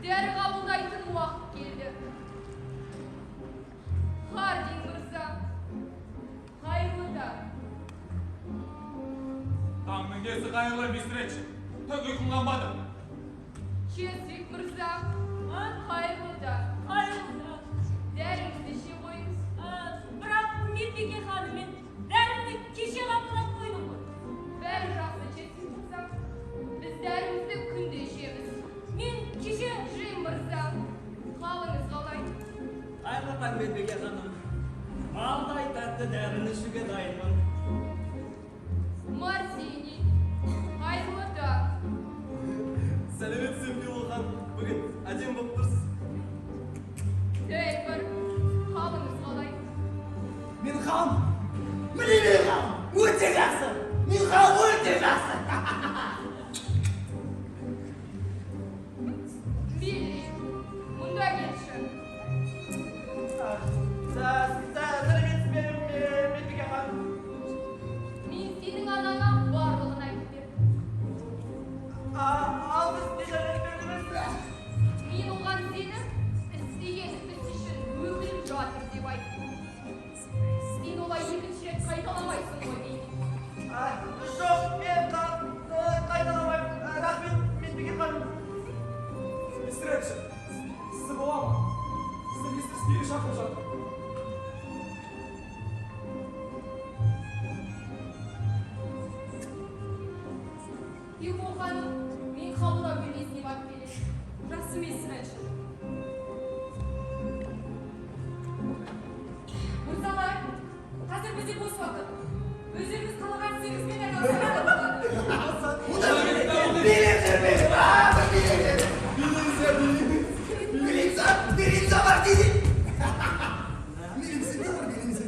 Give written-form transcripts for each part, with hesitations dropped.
Дәрі қабылдайтын уақыт келді. Хардин мырза, қайырлы таң. Таңның несі қайырлы, мистер Рэтчет? Түк ұйқым қанбады. Чесвик мырза, қайырлы таң. Қайырлы таң. Дәріңізді іше қойыңыз. Бірақ медбике ханым, мен дәрімді кеше қабылдап қойдым ғой. Бәрі жақсы, Чесвик мырза. Біз дәрімізді күнде ішеміз. Мен кеше. Джим мырза, қалыңыз қалай? Қайырлы таң, медбике ханым. Балдай тәтті дәріні ішуге дайынмын. Мартини, қайырлы таң. Сәлеметсіз бе, Фило ханым. Бүгін әдемі болып тұрсыз. Тейпер, қалыңыз қалай? Мен қалым. Міне, мен қалым. Өте жақсы. Мен қалым өте жақсы. Билли, мұнда келші. Сәлеметсіз бе, медбике ханым. Мен сенің анаңа барлығын айтып бердім. Ал біз не жайлы бердіңіз? Мен оған сені істеген іс үшін өкініп жатыр деп айттым. Сен олай екінші рет қайталамайсың ғой, Билли? Жоқ, мен қайталамаймын. Рахмет, медбике ханым. Мистер Рэтчет, сізді бола ма? Сізді мистер Спири шақырып жатыр. Хьюго ханым, мен қабылдау бөлмесіне барып келемін. Жақсы, мисс Рэтчет. Мырзалар, қазір бізде бос уақыт. Өздеріңіз қалаған істеріңізбен айналысуға да болады. Билейміз, билейміз. Билейміз, билейміз, Мартини. Билейміз, билейміз.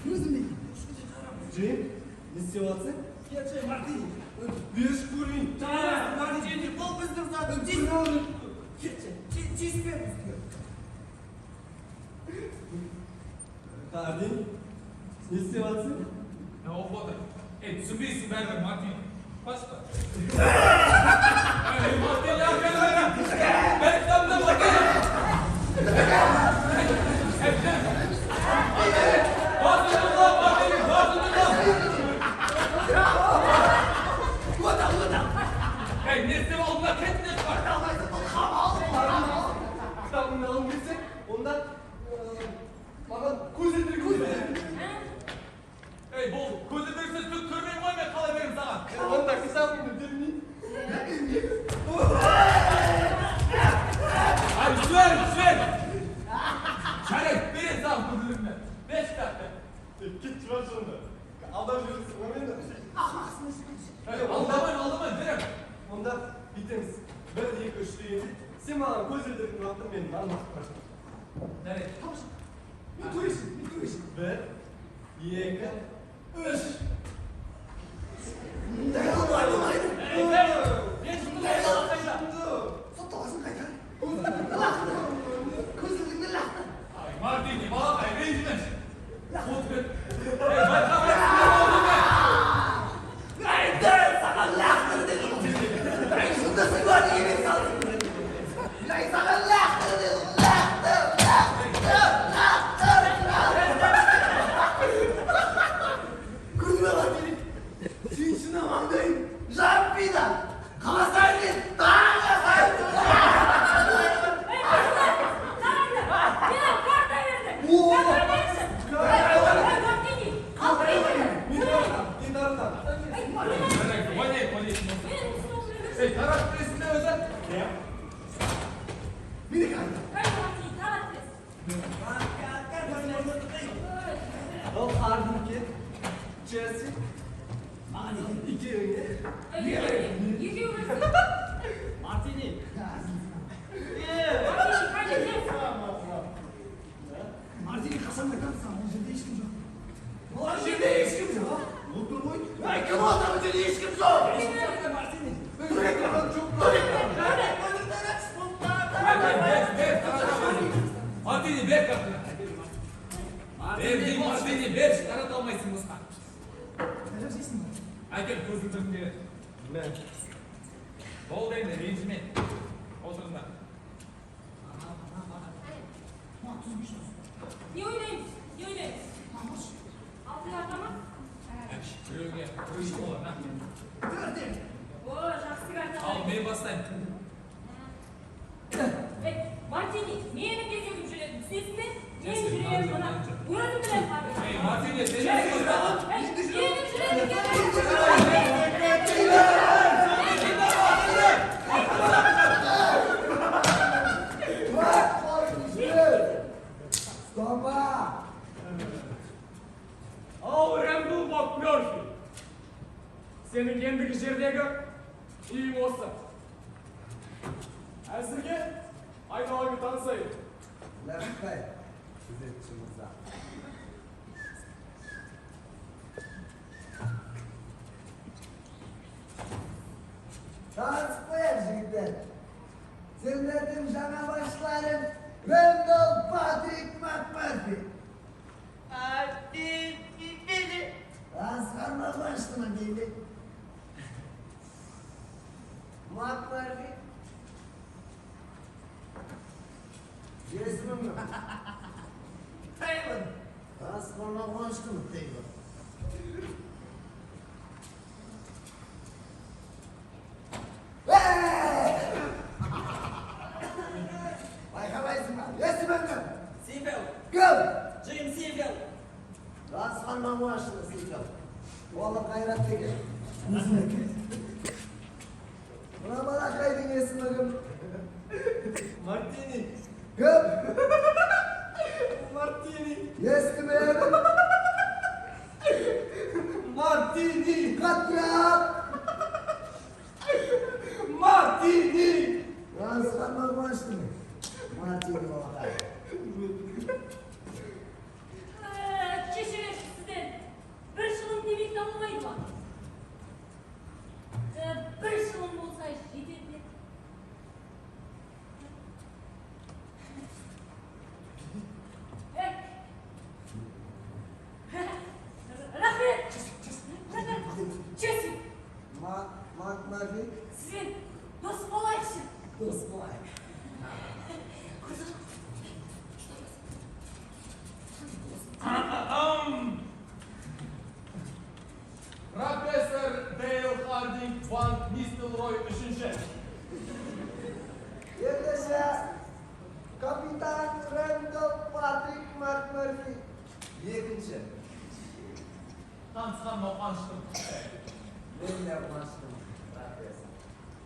Өзім билеймін. Джим, не істеп жатсың? Кетші, Мартини. Берші көрейін. Мартини, бұл біздің затымыз. Кетші, тиіспе бізге. Хардин, не істеп жатсың? Не оқып отыр? Ей, түсінбейсің бәрібір, Мартин. Қашпа. Ей, Мартин, я бері, бері. Бері кітабымды, Мартин. Ей, бері. Басыңды қыл, Мартин, басыңды қыл. Ота, ота. Ей, не істеп алдың да, кетіңдер бар. Кітабыңды алғың келсе, онда маған көзілдірік бер. Ей, бұл көзілдіріксіз түк көрмеймін ғой мен, қалай беремін саған? Онда кітабыңды бермеймін. Ай, жібер, жібер. Жарайды, беремін саған көзілдірігімді. Бер кітапты. Кетші, бар сонда. Алдап жүрсің ғой мені. Ей, алдамаймын, алдамаймын, беремін. Онда бүйтеміз. Бір, екі, үш дегенде сен маған көзілдірігіңді лақтыр, мен мынаны лақтырып. Жарайды. Мен төрешім, мен төрешім. Бір, екі, үш. Мұндай болмай болмайды. Ей, бер. Мен шынымды қайда? Сотталасың қайда? Лақтыр. Көзілдірігіңді лақтыр. Ай, Мартини, балақай, ренжімеші. Қуып кет. Ей, байқа, байқа, не болды бе? Ай, дәл саған лақтыр дедім. Ай, жындысың ба, неге мен салдым? Ай, саған лақтыр дедім. Лақтыр, лақтыр, лақтыр, лақтыр. Көрдің бе, Мартини? Сүйіншіні маңдайым жарытпейді. Қаласаң, мен тағы жасаймын. Ей, мырзалар, қараңдар, маған карта берді. О! Карта берші. Ей, Мартини, ал қойыңдар. Мен таратамын, мен таратамын. Ей, мына. Жарайды, ойнайық, ойнайық. Менің столымда берші. Ей, таратып бересің бе өзі? Менікі қайда? Ей, Мартини, тарат тез. Ал Хардин, кет. Джесси, Маған екеуіңе. Ей, екеуі бірсін. Мартини. Мартини, қайда тез. Мартини, қашан айтамын саған, ол жерде ешкім жоқ. Ол жерде ешкім жоқ. Отыр ғой. Ай, кім отыр? Бұл жерде ешкім жоқ. Мартини. Төре жоқ. Төре. Бер, бер, бер, таратамын. Мартини, бер картаны. Бер деймін, Мартини, бер, тарата алмайсың босқа. Қайда жейсің? Әкел көзілдірігіңді бер. Мә. Болды енді, ренжіме. Отырыңдар. Өзім білемін, Хардин. Ей, Мартини, сен не істедің? Ей, енді жүреді екен. Стома! Ал Рэндл МакМерфи. Сенің ендігі жердегі үйің осы. Әзірге айналаңды танысайын. Рахмет, күзетші мырза. Танысып қояйық, жігіттер. Сендердің жаңа басшыларың Рэндалл Патрик МакМерфи. Билли. Танысқаныма қуаныштымын, Билли. МакМерфи. Есімің кім? Тейлор. Танысқаныма қуаныштымын, Тейлор. Ей! Байқамайсың ба? Есімің кім? Сифел. Кім? Джим Сифел. Танысқаныма қуаныштымын, Сифел. Олы қайрат екен. Мына балақайдың есімі кім? Мартини. Кім? Мартини. Естімедім. Мартини. Қаттырақ. Мартини. Танысқаныма қуаныштымын. Мартини балақай. Кешірерсіз, сізден бір шылым темекі табылмайды ма? Бір шылым болса жететін еді. Э, рахмет, рахмет, Джесси. МакМерфи. Сізбен дос болайықшы. Дос болайық. Қызық. Профессор Дейл Хардинг Ван Нистелрой үшінші. Ендеше, капитан Рэндалл Патрик МакМерфи екінші. Танысқаныма қуаныштымын. Мен де қуаныштымын, профессор.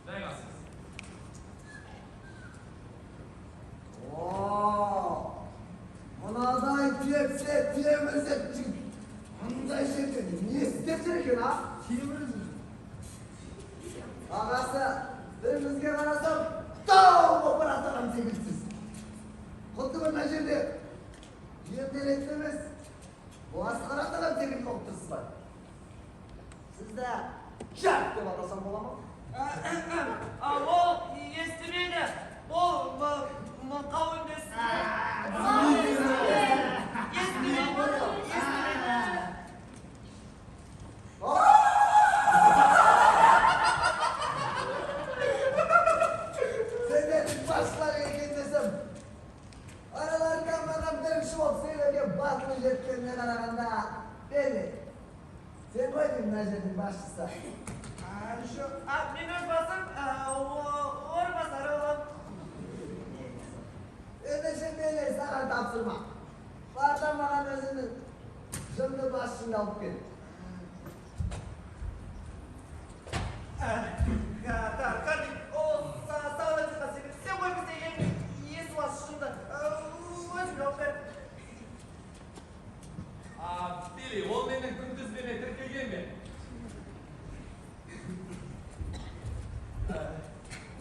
Жайғасыңыз. О, мынадай тепсе темірдей жігіт мындай жерде не істеп жүр екен, а? Темір ағасы, бірімізге қарасам, тау болып бара жатқан секілдісіз. Құдды мына жерде емделетін емес, басқаратын адам секілді болып тұрсыз ба? Сізді Джек деп атасам бола ма? Ол естімейді. Ол мылқау емес. Естімейді. Естімейді. Сендердің басшылар екен десем, араларында маған бірінші болып сөйлеуге батылы жеткеніне қарағанда, Белли, сен ғой деймін мына жердің басшысы. Мен өз басым орынбасары боламын. Ендеше, Белли, саған тапсырма. Бар да маған өзіңнің жынды басшыңды алып кел. Хардинг, ол саған айтқан секілді. Сен ғой бізде ең есуас жынды. Өзің жауап бер. А, Билли, ол менің күнтізбеме тіркелген бе?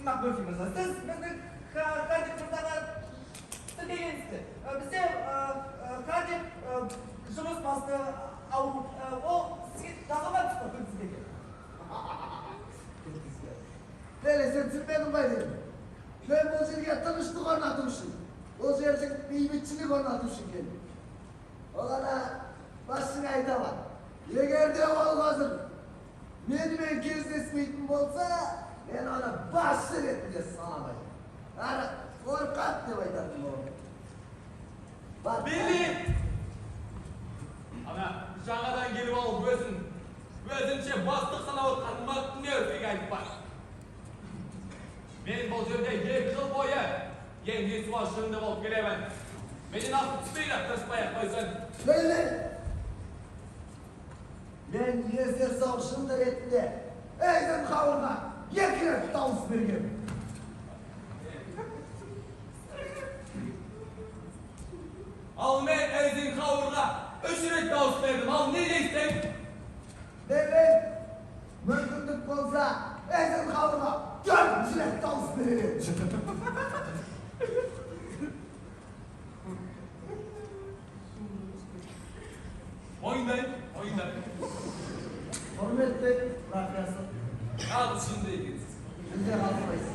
МакМерфи мырза, сіз біздің Хардинг мырзаға тіркелгенсіз. Бізде Хардинг жұмыс басты ауру. Ол сізге тағылмапты па күнтізбеге? Белли, сен түсінбедің ғой деймін. Мен бұл жерге тыныштық орнату үшін, бұл жерде бейбітшілік орнату үшін келдім. Ол ана басшыңа айта бар. Егер де ол қазір менімен кездеспейтін болса, мен оны басшы ретінде санамаймын. Әрі қорқақ деп айтатын боламын. Бар. Билли! Ана жаңадан келіп алып өзін өзінше бастық санап отқан МакМерфиге айтпа. Мен бұл жерде 2 жыл бойы ең есуас жынды болып келемін. Менен артық түспейді, тырыспай ақ қойсын. Сөйле! Мен есер сау жынды ретінде Эйзенхауэрға екі рет дауыс бергенмін. Ал мен Эйзенхауэрға үш рет дауыс бердім. Ал не дейсің? Мен мүмкіндік болса Эйзенхауэрға төрт рет дауыс берер едім. Мойындаймын, мойындаймын. Құрметті профессор, Нағыз жынды екенсіз. Сіз де қалыспайсыз.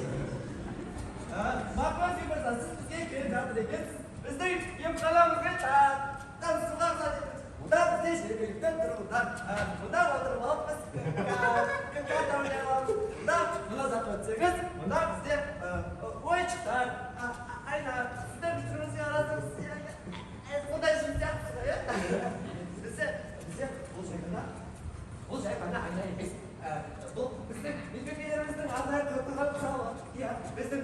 Макмарфи мырза, сіз бізге келіп жатыр екенсіз. Біздің емханамызға танысуға рұқсат етіңіз. Мұнда бізде жергілікті тұрғындар, мұнда отырып алып біз карта ойнай аламыз. Мұнда мына жаққа өтсеңіз, мұнда бізде ойыншықтар, айна, сіздің түріңізге қарасаңыз, сондай жын сияқтысыз ғой, иә? Бізде бұл жай ғана айна емес. Бұл біздің медбикелеріміздің арнайы құртылған құралы. Иә, біздің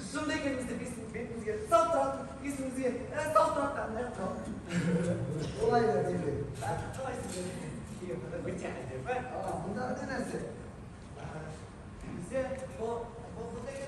жынды екенімізді бетімізге салып тұратын, есімізге салып тұратын арнайы құрал. Олай да деме. Қалайсыз? Өте әдемі. Бұндағы не нәрсе? Бізде бұл деген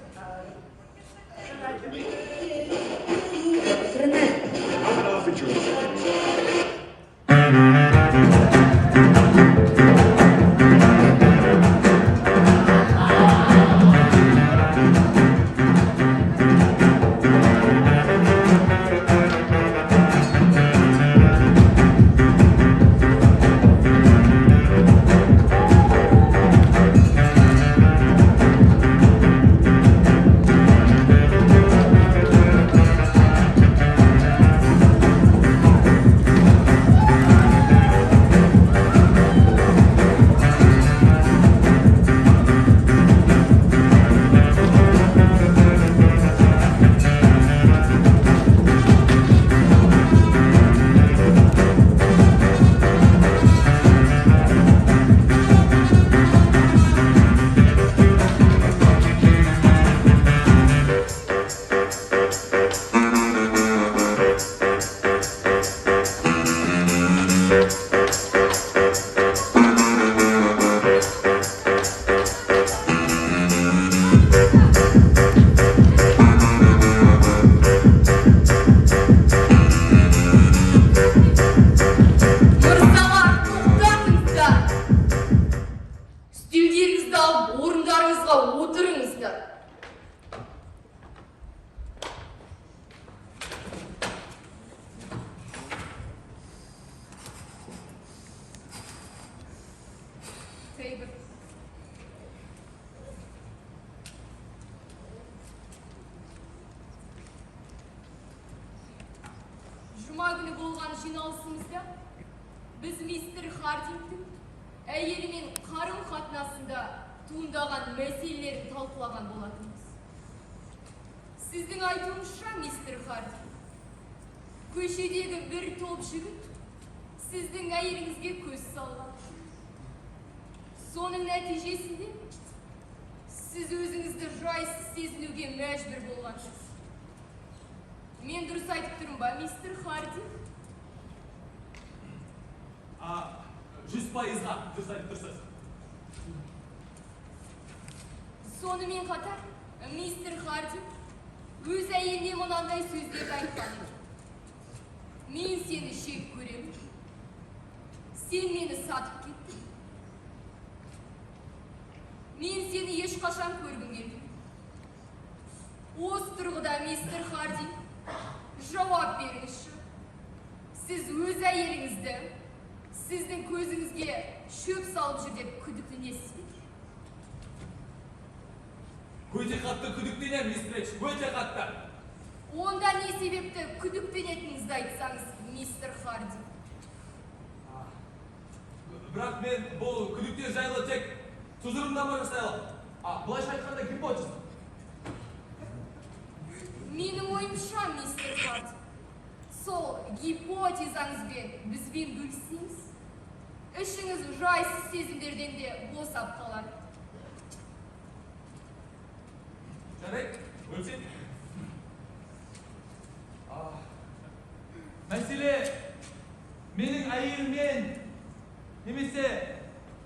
Мырзалар, тоқтатыңыздар! Үстелдеріңізді алып, орындарыңызға отырыңыздар. Тейбр. Жұма күні болған жиналысымызда біз мистер Хардингтің әйелімен қарым қатынасында туындаған мәселелерін талқылаған болатынбыз. Сіздің айтуыңызша, мистер Хардинг, көшедегі бір топ жігіт сіздің әйеліңізге көз салған. Соның нәтижесінде сіз өзіңізді жайсыз сезінуге мәжбүр болғансыз. Мен дұрыс айтып тұрмын ба, мистер Хардинг? 100%-ға дұрыс айтып тұрсыз. Сонымен қатар, мистер Хардинг өз әйеліне мынандай сөздерді айтқан екен: «Мен сені жек көремін. Сен мені сатып кеттің. Мен сені ешқашан көргім келмейді». Осы тұрғыда, мистер Хардинг, жауап беріңізші. Сіз өз әйеліңізді сіздің көзіңізге шөп салып жүр деп күдіктенесіз бе? Өте қатты күдіктенемін, мисс Рэтчет, өте қатты. Онда не себепті күдіктенетініңізді айтсаңыз, мистер Хардинг. Бірақ мен бұл күдіктер жайлы тек тұжырымдама жасай аламын. Былайша айтқанда, гипотеза. Менің ойымша, мистер Хардинг, сол гипотезаңызбен бізбен бөліссеңіз, ішіңіз жайсыз сезімдерден де босап қалар. Жарайды, бөлісейін. Мәселе менің әйеліммен немесе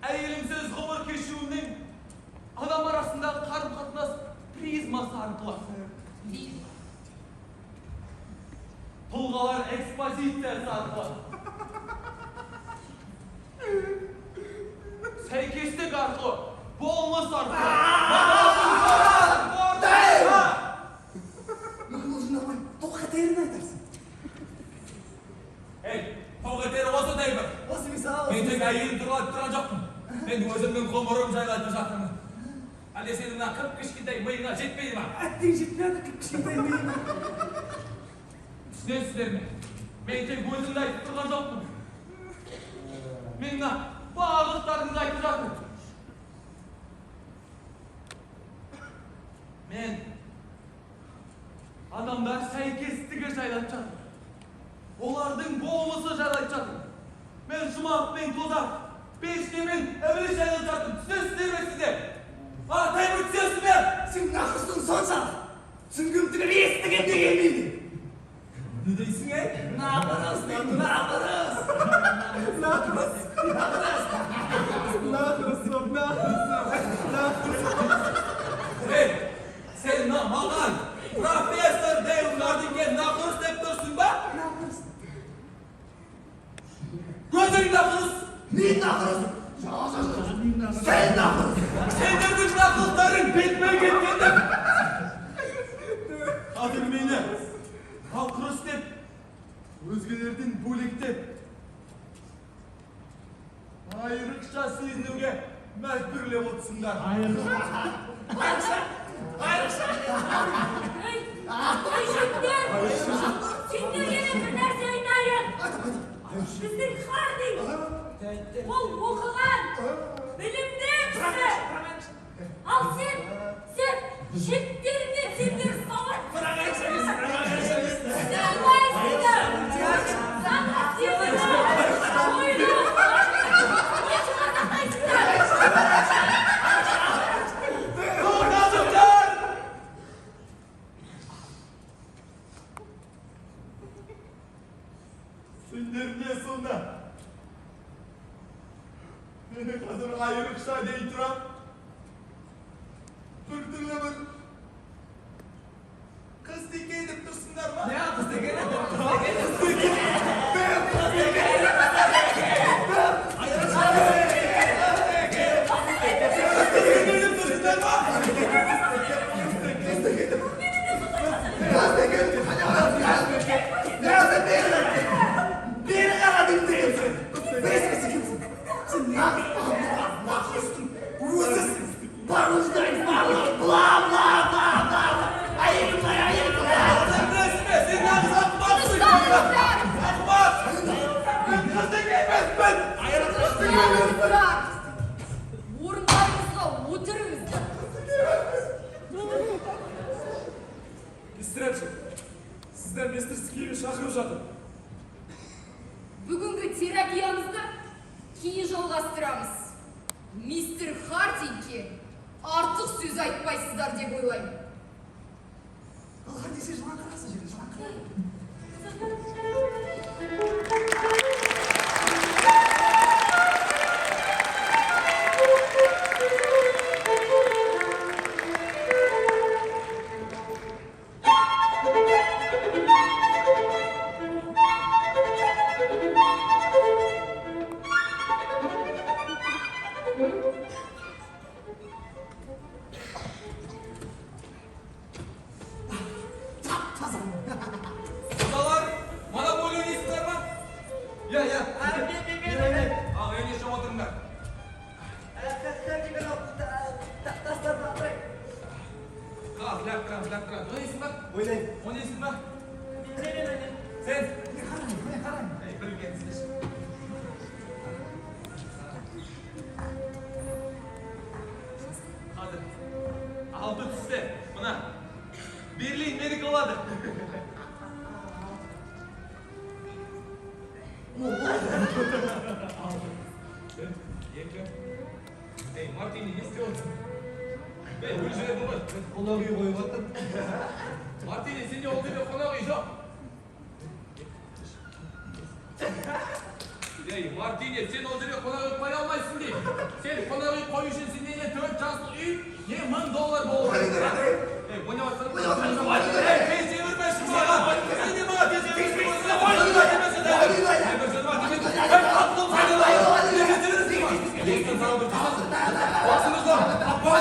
әйелімсіз ғұмыр кешуімнің адам арасындағы қарым-қатынас призмасы арқылы. Билл. Тұлғалар экспозициясы арқылы. Сәйкестік арқылы, болмыс арқылы. Мүмкін ол жинамай, тоқетерін айтарсың. Ей, тоқетері осы Дейбір. Осы мысал. Мен тек әйелім туралы айтып тұрған жоқпын. Мен өзімнің ғұмырым жайлы айтып жатырмын. Әлде сенің мына кіп-кішкентай миыңа жетпейді ма? Әттең жетпей жатыр кіп-кішкентай миыма. Түсінесіздер ме? Мен тек өзімді айтып тұрған жоқпын. Мен мына барлықтарыңызды айтып жатырмын. Мен адамдар сәйкестігі жайлы айтып жатырмын. Олардың болмысы жайлы айтып жатырмын. Мен жұмақ пен тозақ, періште мен ібіліс жайлы айтып жатырмын. Түсінесіздер ме сіздер? А, Таймыр, түсінесіз бе? Сен нақұрыстың соншалық. Түсінгім түгіл естігім де келмейді. Не дейсің, ей? Нақұрыс деймін, нақұрыс. Нақұрыс. Нақұрыс. Нақұрыс, нақұрыс, нақұрыс. Ей, сен мына маған профессор Дейл Мартинге нақұрыс деп тұрсың ба? Нақұрыс. Көзің нақұрыс. Мен нақұрыс. Жоқ, жоқ, жоқ. Сен нақұрыс. Сендердің нақұрыстарың бетіме кеткенді. Қазір мені нақұрыс деп өзгелерден бөлектеп айрықша сезінуге мәжбүрлеп отырсыңдар. Айрықша. Айрықша. Ей, ей жігіттер! Сендерге де бір нәрсе айтайын. Біздің Хардинг, ол оқыған, білімді кісі. Ал сен, сен шеттеріңнен сендер сауат. Түсіне алмайсыңдар. Заңға сеніп, ойлап, не қазақтайсыңдар? Тоқтатыңдар! Сендер не сонда? Мені қазір айрықша дей тұра біртүрлі бір қыз теке деп тұрсыңдар ма? Не қыз деген? Қыз теке деп тұрсыңдар ма? Бері қара деймін дегенсің. Білесің кімсің? Сен нағыз нақұрыстың өзісің. Барлығын барлығы бла бла бла бла. Әйелім былай, әйелім былай. Сен білесің бе? Сен нағыз ақымақсың! Ақымақ! Мен қыз теке емеспін! Тынышталыңыздар. Орындарыңызға отырыңыздар. Мистер Рэтчет, сізді мистер Скиви шақырып жатыр. Бүгінгі терапиямызды кейін жалғастырамыз. Мистер Хардингке артық сөз айтпайсыздар деп ойлаймын. Ал десе жылан қарасы жерде, жылан қара. Тап-таза. Құдалар, монополия ойнайсыңдар ма? Иә, иә. Мен. Ал, ендеше отырыңдар. Хардинг анау тастарды атырайын. Қаз, лақтырамыз, лақтырамыз. Ойнайсың ба? Ойнаймын. Ойнайсың ба? Мен. Сен? Мен қараймын, мен қараймын. Ей, білген істеші. Қазір алты түсте мына Берлин менікі болады. Алты. Бір, екі. Ей, Мартини, не істеп отырсың? Ей, өліп жібердің ғой. Қонақ үй қойып жатыр. Мартини, сенде ол жерде қонақ үй жоқ. Ей, Мартинес, сен ол жерге қонақ үй қоя алмайсың дейді. Сен қонақ үй қою үшін сенде не төрт жасыл үй, не 1000 доллар болу керек. Ей, ойнап жатсаң, ей, тез жібермеші маған. Сен де маған тез жібермеші. Ей, аттым пайдалан. Тез жібересің. Басыңыздан. Апа.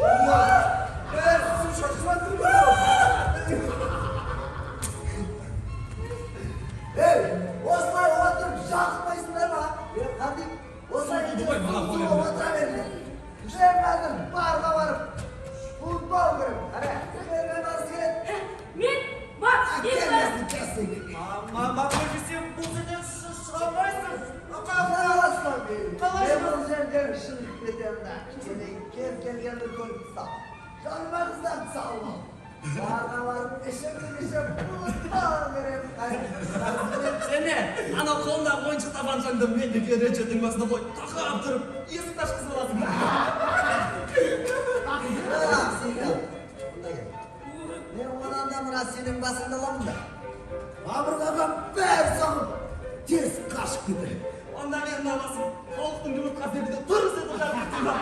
Ей, су шашып жатыр ғой. Ей, осылай отырып жақпайсыңдар ма? Е, қандай? Осылай Ой, мына су қой. Отыра беріңдер. Мен қазір барға барып футбол көремін. Қара, кіммен барғысы келеді? Мен, Мак, мен барамын. Келмесін, келсін. Макмерфи, сен бұл жерден шыға алмайсың. Қалай аласың? Қалай? Мен бұл жерден шығып кетемін да. Кішкене кез келгенді көріп тастап. Жаныма қыздарды салып ал. Барға барып ішіп ішіп футбол көремін. Сен не, анау қолындағы ойыншық тапаншаңды Медбике Ричардтың басына қой, тақап тұрып, есікті ашқызып аласың. Сен кел. Мұнда кел. Мен одан да мына сенің басыңды аламын да. Қабырғаға бәрі соғып, тез қашып кетемін. Онда мен мына басым тауықтың жұмыртқасы секілді дұрыс етіп жатып кетемін.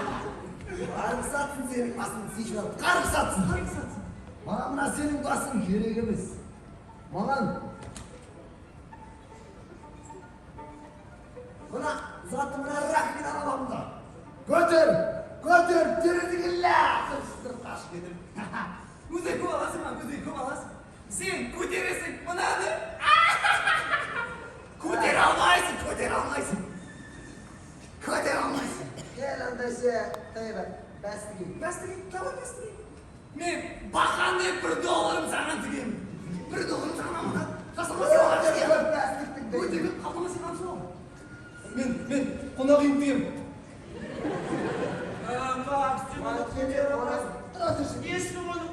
Қарғыс атсын сенің басыңды сүйіп алып, қарғыс атсын. Маған мына сенің басың керек емес. Маған мына затты, мына раковинаны аламын да. Көтер, көтер, терезеге лақтырып сындырып қашып кетемін. Өзің көп аласың ма, өзің көп аласың. Сен көтересің мынаны. Көтере алмайсың, көтере алмайсың. Көтере алмайсың. Кел ендеше, Тайра, бәстіге. Бәстіге, давай бәстіге. Мен бақандай 1 долларым саған тігемін. 1 долларым саған аманат. Жасама сыйлаған Өте тігемін. көп бәстіктің Өте көп қалтама сыйлаған сол. Мен қонақ үйім тігемін. Макс, сен оны көтере алмайсың. Тұра тұршы. Ешкім оны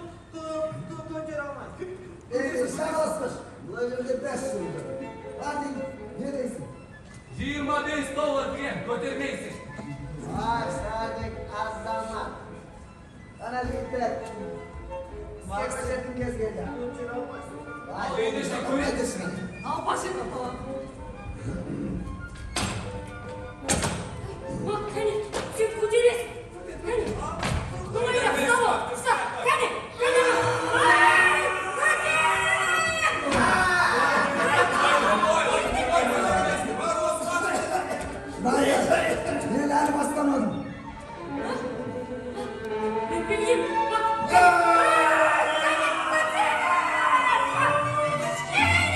көтере алмайды. Ей, шағылыспашы. Мына жерде бәс шығып тұр. Мартин, не дейсің? 25 доллар тігем, көтермейсің. Ай, садик, азамат. Ана жігіттер. Сізге көшетін кез келді. Көтере алмайсың. Ай, Ендеше көрейік. ендеше. Ал баш ет, балам. Мак, кәне, сен көтересің. Кәне, оңайырақ, ұстап ал, ұста, кәне, кәне. Ай, көтер! Дайыр, мен әлі бастамадым. Мен білемін, Мак, кәне. Ай, кәне, көтер! Кішкене!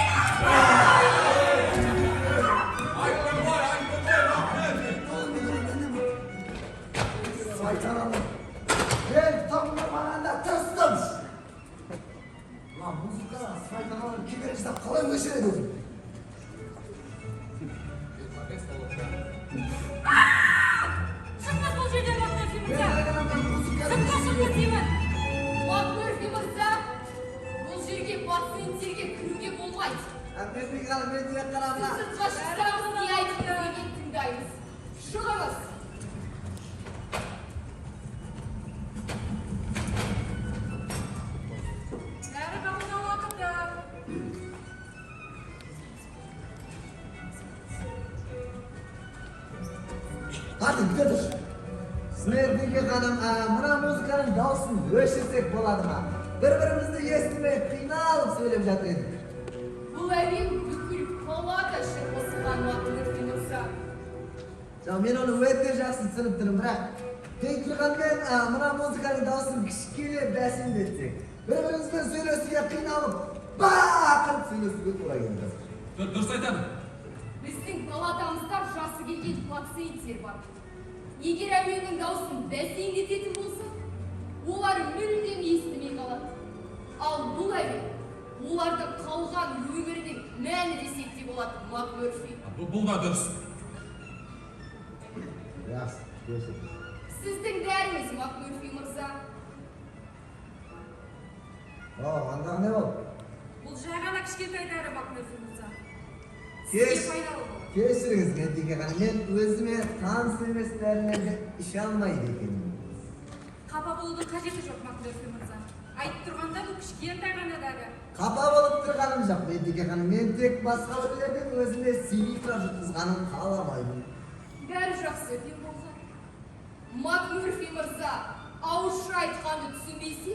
Айттым ғой, айттым ғой, Макмерфи. Сайтаным. Мен тым құрмағанда тырыстым. Мына музыкаға сайтаным кедергі жасап қалай өшіреді өзін? Шықпас бұл жерден, Макмерфи Мен мырза. айналамда музыка. Сыртқа шықпа деймін. Макмерфи мырза, бұл жерге пациенттерге кіруге болмайды. Мен ғана, мен тек қана Сіз мына. сыртқа шықсаңыз, не айтқыңыз келгенін тыңдаймыз. Шығыңыз. Бәрі қабылдау уақыты. Мартин, күте тұршы. Смертнике ханым, мына музыканың дауысын өшірсек болады ма? Бір-бірімізді естімей қиналып сөйлеп жатыр едік. Бұл әуен бүкіл палата үшін қосылған, Макмерфи мырза. Жоқ, мен оны өте жақсы түсініп тұрмын, бірақ дей тұрғанмен мына музыканың дауысын кішкене бәсеңдетсек. Бір-бірімізбен сөйлесуге қиналып, бақырып сөйлесуге тура келді. Дұрыс айтады. Біздің палатамызда жасы келген пациенттер бар. Егер әуеннің дауысын бәсеңдететін болсақ, олар мүлдем естімей қалады. Ал бұл әуен олардың қалған өмірінің мәні десек те болады, Макмерфи. Бұл да дұрыс. Жақсы, өшір. Сіздің дәріңіз, Макмерфи мырза. О, ондағы не болды? Бұл жай ғана кішкентай дәрі, Макмерфи мырза. Сізге пайдалы болады. Кешіріңіз, Медбике ханым, мен өзіме таныс емес дәрілерді іше алмайды екенмін. Қапа болудың қажеті жоқ, Макмерфи мырза. Айтып тұрғанда бұл кішкентай ғана дәрі. Қапа болып тұрғаным жоқ, Медбике ханым. Мен тек басқа біреулердің өзіме селитра жұтқызғанын қаламаймын. Бәрі жақсы екен болған. МакМурфи мырза ауызша айтқанды түсінбесе,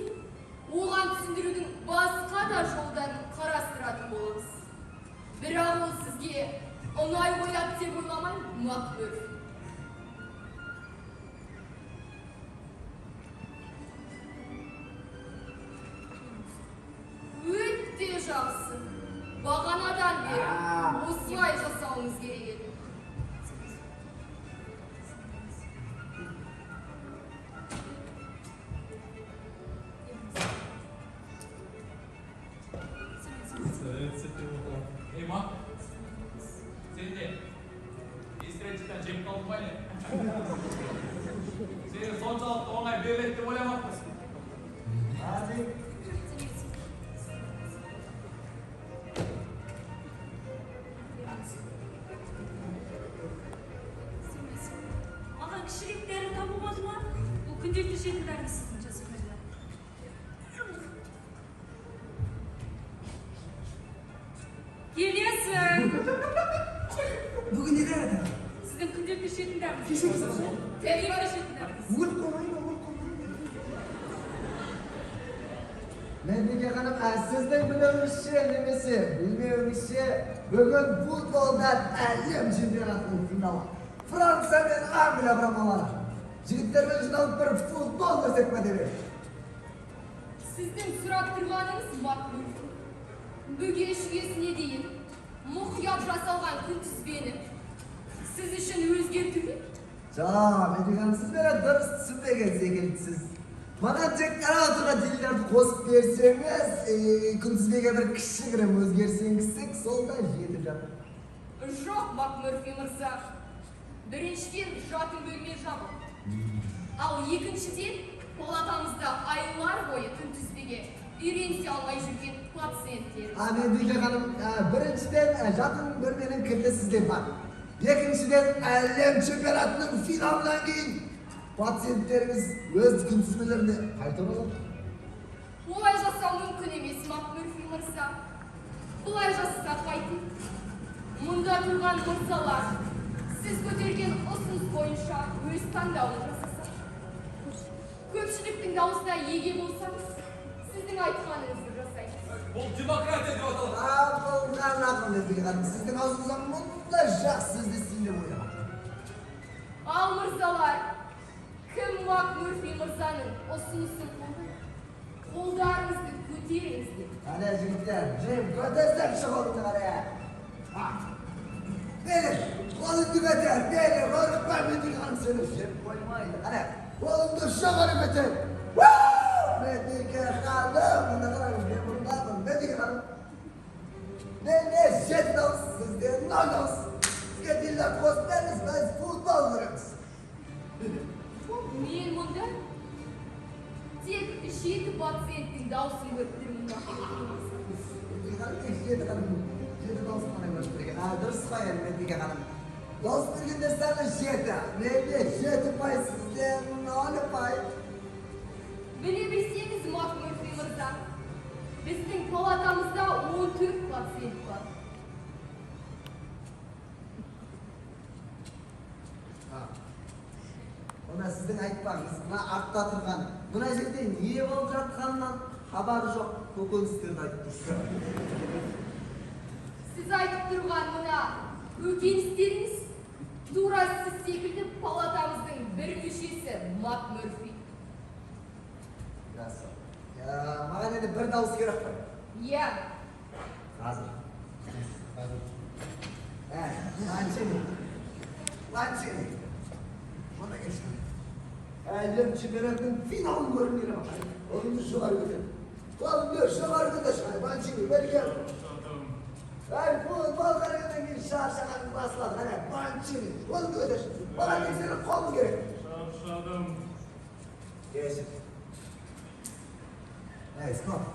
оған түсіндірудің басқа да жолдарын қарастыратын боламыз. Бірақ ол сізге ұнай қояды деп ойламаймын, МакМурфи. Өте жақсы. Бағанадан бері осылай жасауымыз керек еді. Ей, Мак, сен де естіреншіктен жеп қалдың ба не? Сені соншалықты оңай беріледі деп ойламаппыз. Әзі, Маған кішірек дәрі табылмады ма? Бұл күнделікті ішетін дәрі сіздің жасөкенде. Келесің. Бүгін не дәрі тағы? Сіздің күнделікті ішетін дәріңіз. Кешіріңіз. Күнделікті ішетін дәріңіз. Өліп қалмайын ба, өліп қалмайын ба? Медбике ханым, сіздің білуіңізше немесе білмеуіңізше, бүгін футболдан әлем чемпионатының финалы. Франция мен Англия құрамалары. Жігіттермен жиналып бір футбол көрсек пе деп едім. Сіздің сұрап тұрғаныңыз, МакМурфи, бүге шүгесіне дейін мұқият жасалған күнтізбені сіз үшін өзгерту ме? Жа, Медбике ханым, сіз мені дұрыс түсінбеген секілдісіз. Маған тек қарап отырған теледидарды қосып берсеңіз, күнтізбеге бір кішігірім өзгеріс енгізсек, сол да жетіп жатыр. Жоқ, МакМурфи мырза. Біріншіден, жатын бөлме жабық. Ал екіншіден, палатамызда айлар бойы күнтізбеге үйренісе алмай жүрген пациенттер. А, Медбике ханым, біріншіден, жатын бөлменің кілті сізде бар. Екіншіден, әлем чемпионатының финалынан кейін пациенттеріңіз өз күнтізбелеріне қайта оралады. Олай жасау мүмкін емес, МакМурфи мырза. Бұлай жасасақ қайтеді? Мұнда тұрған мырзалар сіз көтерген ұсыныс бойынша өз таңдауын жасаса, көпшіліктің дауысына еге болсаңыз, сіздің айтқаныңызды жасаймыз. Бұл демократия деп аталады. Табылған ақыл, Медбике ханым, сіздің аузыңыздан мұндай жақсы сөзді естимін деп ойламадым. Ал мырзалар, кім МакМурфи мырзаның ұсынысын қолдайды? Қолдарыңызды көтеріңіздер. Қане, жігіттер, Джим, көтерсеңші қолыңды, қане. Бері, қолыңды көтер, бері, қорықпа, Медбике ханым сені жеп қоймайды. Қане, қолыңды жоғары көтер. Медбике ханым, мында қараңыз, мен мұндамын, Медбике ханым. Менде жеті дауыс, сізде нөл дауыс. Сізге теледидар қосып беріңіз, біз футбол көреміз. Мен мұнда тек жеті пациенттің дауысын көріп тұрмын, МакМурфи мырза. Медбике ханым, тек жеті ханым, жеті дауыс қана көріп тұр екен. Дұрыс қой енді, Медбике ханым. Дауыс бергендер саны жеті. Менде жеті ұпай, сізде нөл ұпай. Біле білсеңіз, МакМурфи мырза, біздің палатамызда 14 пациент бар. Онда сіздің айтпағыңыз, мына артта тұрған, мына жерде не болып жатқанынан хабары жоқ көкөністерді айтып тұрсыз. Сіз айтып тұрған мына көкөністеріңіз тура сіз секілді палатамыздың бір мүшесі, МакМурфи. Жақсы. Маған енді бір дауыс керек қой. Иә. Қазір. Қазір. Ланчини. Ланчини. Мында келші. Әлем чемпионатының финалын көргім келе ма? Қолыңды жоғары көтер. Қолыңды жоғары көтер, Ланчини, бері кел. Әй, футбол қарағаннан кейін шаршағаның басылады. Қане, Ланчини, қолыңды көтер. Маған тек сенің қолың керек. Шаршадым. Кешір. Әй, Скотт.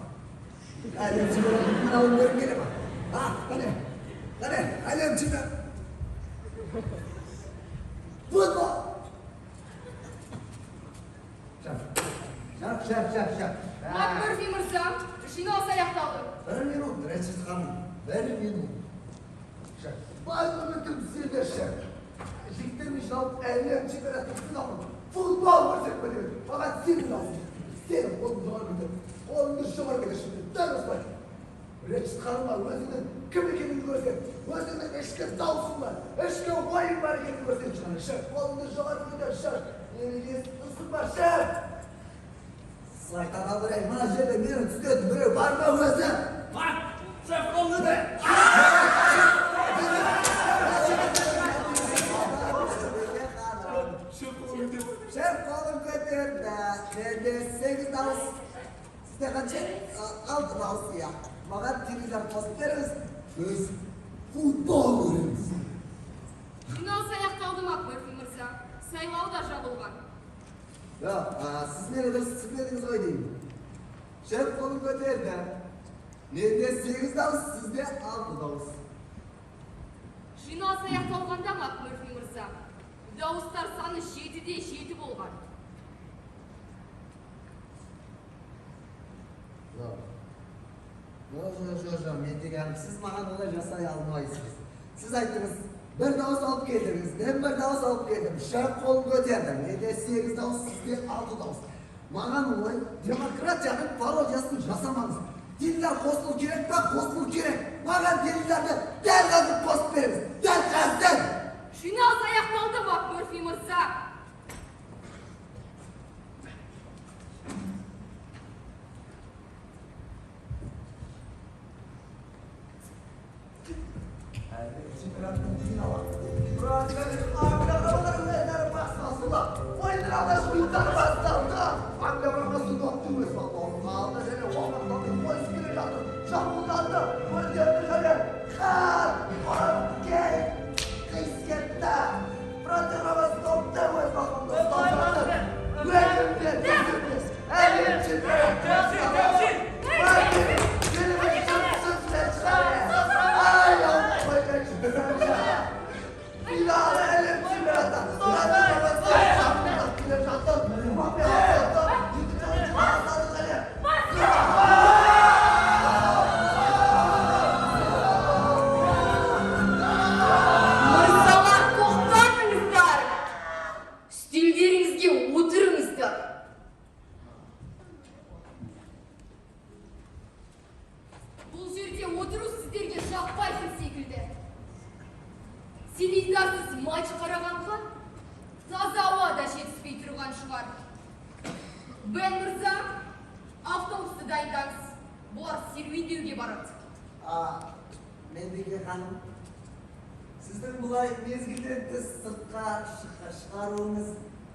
Әлем чемпионатының финалын көргім келе ма? А, қане, қане, әлем чемпионаты. Футбол. Шап, шап, шап, шап, шап. МакМерфи мырза, жиналыс аяқталды. Бір минут, Рэтчет ханым, бір минут. Шеф, бар үмітім сенде, шеф. Жігіттермен жиналып, әлем чемпионатының финалын футбол көрсек пе деп едім. Маған сенің дауысың. Сен қолыңды жоғары көтер. Қолыңды жоғары көтер шынымен. Дәл осылай. Рэтчет ханымға өзіңнің кім екеніңді көрсет. Өзіңнің ішкі дауысың бар, ішкі ойың бар екенін көрсет. Шеф, қолыңды жоғары көтер, шеф. Мені естіп тұрсың ба, шеф? Сайтан ай, мына жерде мені түсінетін біреу бар ма өзі? Бар, шеф, қолыңды. Шеф қолын көтерді. Менде 8 дауыс. Сізде қанша? 6 дауыс, иә. Маған теледидар қосып беріңіз. Біз футбол көреміз. Жиналыс аяқталды, МакМерфи мырза. Сайлау да жабылған. Жоқ, сіз мені дұрыс түсінбедіңіз ғой деймін. Шеф қолын көтерді. Менде 8 дауыс, сізде 6 дауыс. Жиналыс аяқталғанда, МакМерфи мырза, дауыстар саны 7-де 7 болған. Жоқ. Жоқ, жоқ, жоқ, жоқ, мен дегенім, сіз маған олай жасай алмайсыз. Сіз айттыңыз, бір дауыс алып келдіңіз, мен бір дауыс алып келдім. Шеф қолын көтерді. Менде 8 дауыс, сізде 6 дауыс. Маған олай демократияның пародиясын жасамаңыз. Теледидар қосылу керек па? Қосылу керек. Маған теледидарды дәл қазір қосып беріңіз. Дәл қазір. Жиналыс аяқталды, МакМерфи мырза. Чемпионаттың финалы. Англия құрамалары өздері бастасылы. Ойынның алғашқы минуттары басталды. Англия құрамасы допты өз бақылауына алды және оң қойып келе жатыр. Шабуылданды. Көтерді және Кейн қиыс кетті. Франция құрамасы допты өз бақылауында ұстап жатыр. Өлімден төзімдес. Әлем чемпионаты. Ай, Final әлем чемпионаты. Франция құрамасы шабуылдап келе жатыр. Мбаппе алды. Екінші ойыншы бастады және Мырзалар, тоқтатыңыздар! Үстелдеріңізге отырыңыздар. Бұл жерде отыру сіздерге жақпайтын секілді. Теледидарсыз матч қарағанға таза ауа да жетіспей тұрған шығар. Бен мырза, автобусты дайындаңыз. Бұлар серуендеуге барады. Мендеке ханым, сіздің бұлай мезгілден тыс сыртқа шығаруыңыз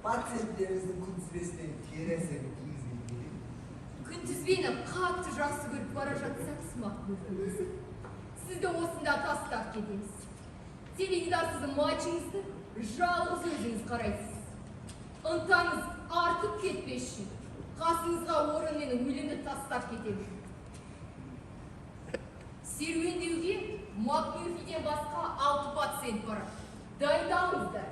пациенттеріңіздің күнтізбесіне кері әсерін тигізбейді ме? Күнтізбені қатты жақсы көріп бара жатсаңыз, МакМерфи, сізді осында тастап кетеміз. Теледидарсыз матчыңызды жалғыз өзіңіз қарайсыз. Ынтаңыз артып кетпес үшін қасыңызға орын мен өлімді тастап кетемін. Серуендеуге МакМерфиден басқа 6 пациент барады. Дайындалыңыздар.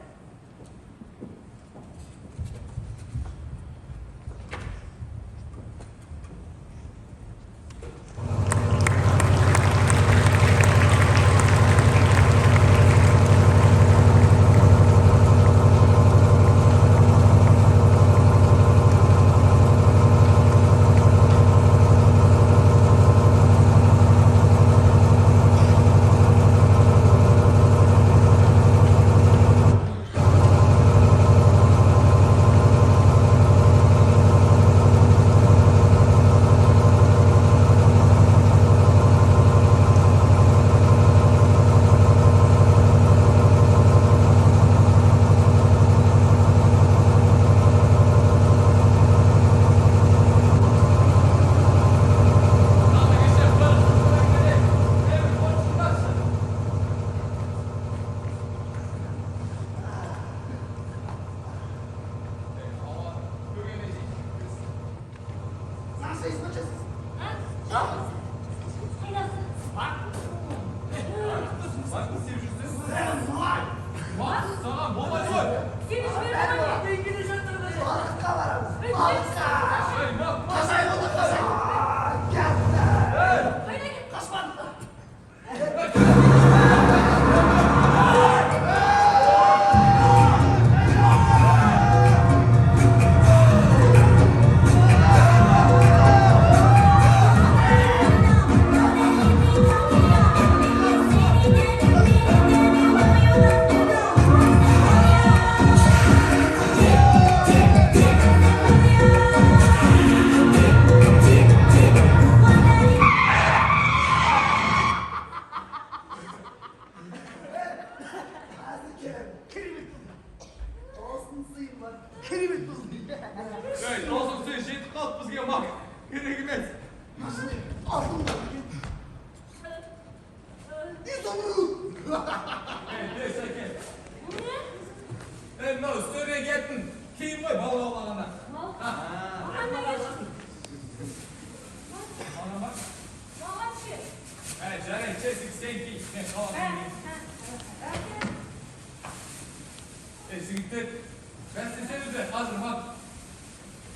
Мак, не істеп жүрсің? Мак, саған болмайды ғой. Сені жібермеймін. Балыққа барамыз. Балыққа. Ей, Мак, Мак. Қашай болдық. Керемет болды. Ей, досым, сен жетіп қалды бізге мак. Керек емес. Алтын бар екен. Изумруд. Ей, бер сәке. Ей, мынау үстеріне киетін киім ғой балық аулағанда. Маған да берші. Маған ба? Маған ше. Ей, жарайды, Чесик, сен ки. Мен қаламын. Ей, жігіттер, бәстесеңіздер, қазір мак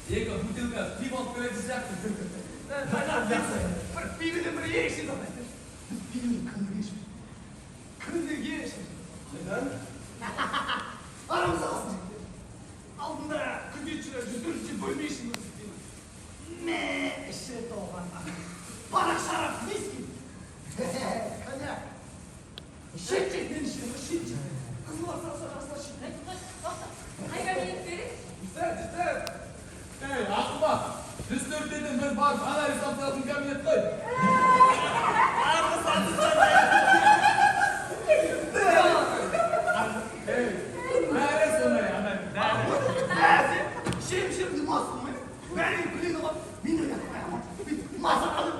екі бутылка пиво алып келетін сияқты. Бір пиведен бір ерекше зат айтайыншы. Біз пивені күніге ішеміз. Күніге ішеміз. Neden? Арамызда қалсын, жігіттер. Алдында күзетшілер 104-ші бөлме ішін көрсетейін. Мә, іші толған. Барақ, шарап, виски. Коньяк. Шет, шет, мен ішемін, шет, шет. Қызыл барса, жасыл шет. Қай кабинет керек? Жүстер, жүстер. Ей, ақымақ, 104-тен біз барып анализ тапсыратын кабинет қой. Ей, бәрі сондай, анализ, бәрі. Бәрі, ішемін, ішемін деп мас болмаймын. Бәрі күледі ғой. Мен ойлап қоямын. Бүйтіп мазақ қылып.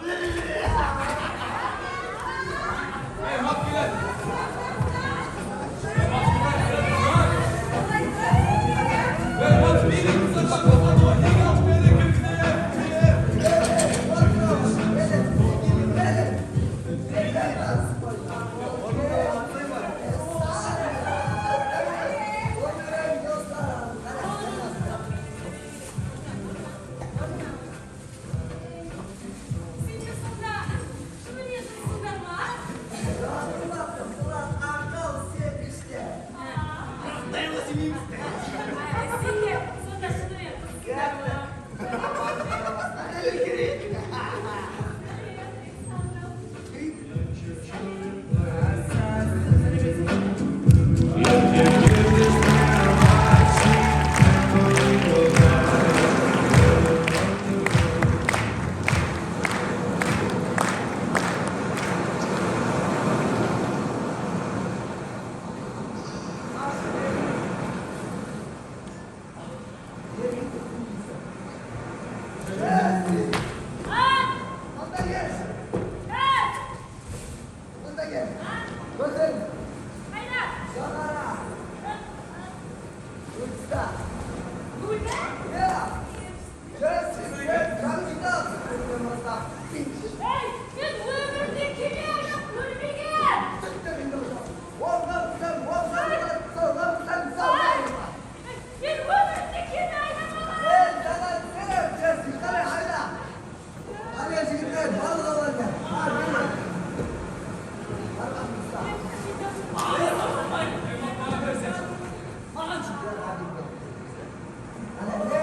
Ей, мак келеді. Ей, мак, билік сыртқа қосады ғой. Неге алып келді, кім кінәлі? Сендер сонда шынымен жынсыңдар ма? Ақыл сен іште. Дайынға сенбейміз. Сендер сонда шынымен қызсыңдар ма? Керек. Мында келші. Ей, Мында кел. Көтер. қайда? Жоғары. Ұста. Гүлбә? Иә. Жүрсің, жүр, капитал. Ей, мен өмірде кеме айдап көрмеген. Мен өмірде кеме айдамаған. Мен саған сенемін, Джесси, қалай айда? Қане, жігіттер, балық аулаңдар. Арқамызда. Ей, мак, маған берсеңші. Маған ше. Ана, не?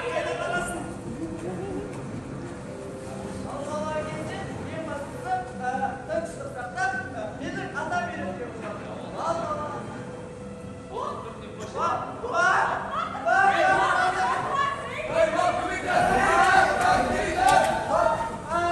Қайда барасың? Алға келсе, ең бастысы, тыныштық сақтап, менің ата беруге болады. Алға. Уа, уа, уа, Ей, мак, көмектес. Көмектес.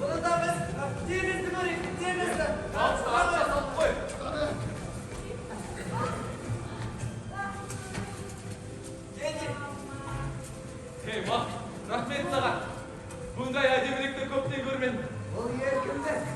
Бұны да біз теңізді көрейік, теңізді. Алысты артқа салып қой. Кел, Ей, мак, рахмет саған. Бұндай әдемілікті көптен көрмедім. Бұл еркіндік.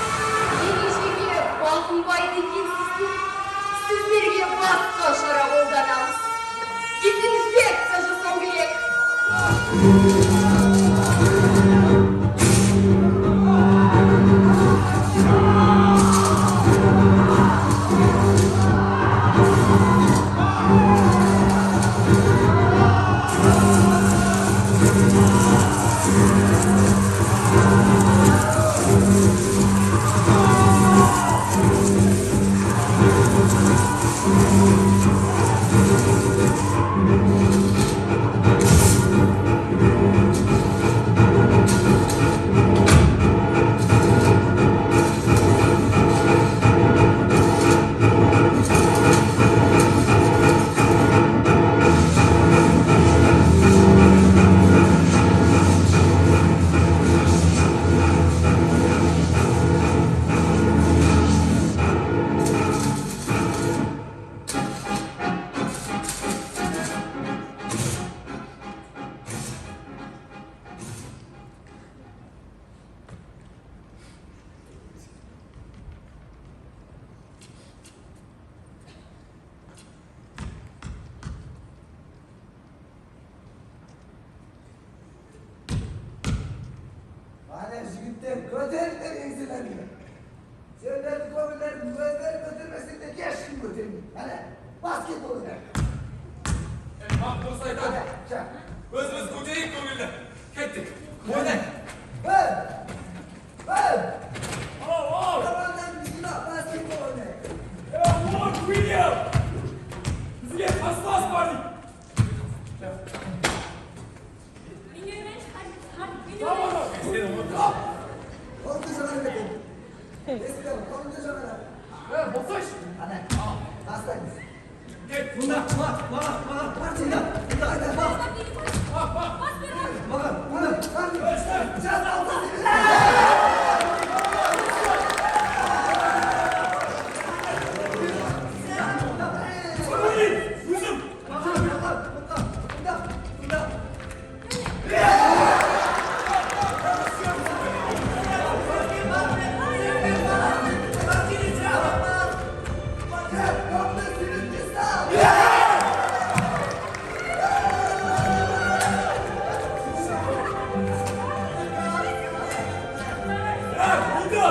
Ережеге бағынбайды екенсіздер. Сіздерге басқа шара қолданамыз. Дезинфекция жасау керек. Жігіттер, көтеріңдер еңселеріңді. Сендердің көңілдерің өздері көтермесеңдер, ешкім көтермейді. Әне, баскетбол ойнайық. Мак дұрыс айтады. Әне, жа. Өзіміз көтерейік көңілді. Кеттік. Ойнайық. Бір, бір. Оу, оу! Команданы жинап, баскетбол ойнайық. Лорд Уильям! Бізге қарсылас бар дейді. Мен ойнайыншы, Харри, Харри, мен Давай, ойнайыншы. давай. Қолыңды жоғары көтер. Есікті, қолыңды жоғары. Е, болсайшы. Әне, бастаймыз. Кет. Мында, маған, маған, маған, мында, мында, маған, Бас бер, бас. маған, мында. Жас алты. Өзім. Маған, маған, мында, мында, мында. Қолыңды суретке сал. Е, болды.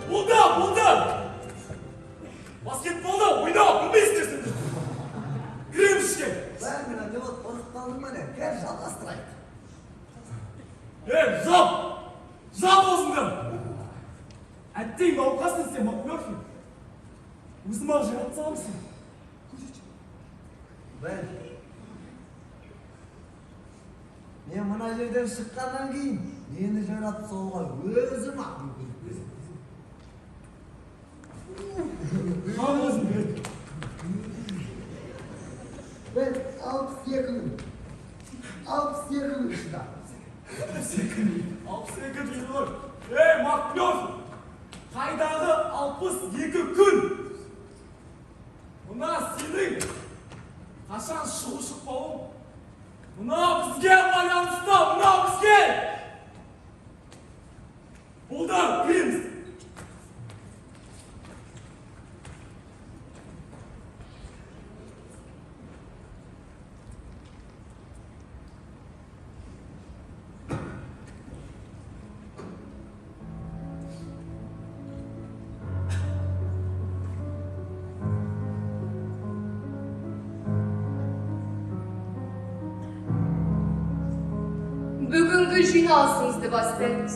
Болды, болды. Баскетболда ойнау білмейсіңдер сендер. Кіреміз ішке. Бәрі мына не болды, қорқып қалдың ба не? Кел, жалғастырайық. Е, жап! Жап аузыңды! Әттең науқассың сен, МакМерфи. Өзім-ақ жайрата саламын сені. Көрсетші. Бен. Мен мына жерден шыққаннан кейін мені жайратып салуға өзім ақ мүмкіндік беремін. Жап аузыңды. Мен 62 күн. 62 күн шыдадым. 62 дейді ғой. Ей, МакМерфи! Қайдағы 62 күн? Мына сенің қашан шығу шықпауың мына бізге байланысты, мына бізге! Болды, кіреміз. Бүгінгі жиналысымызды бастаймыз.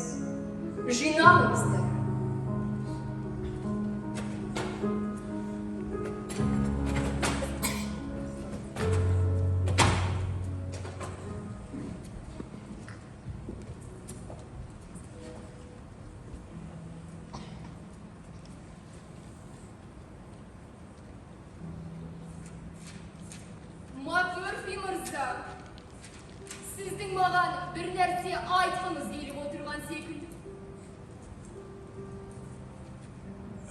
Жиналыңыздар. МакМерфи мырза, сіздің маған бір нәрсе айтқыңыз келіп отырған секілді.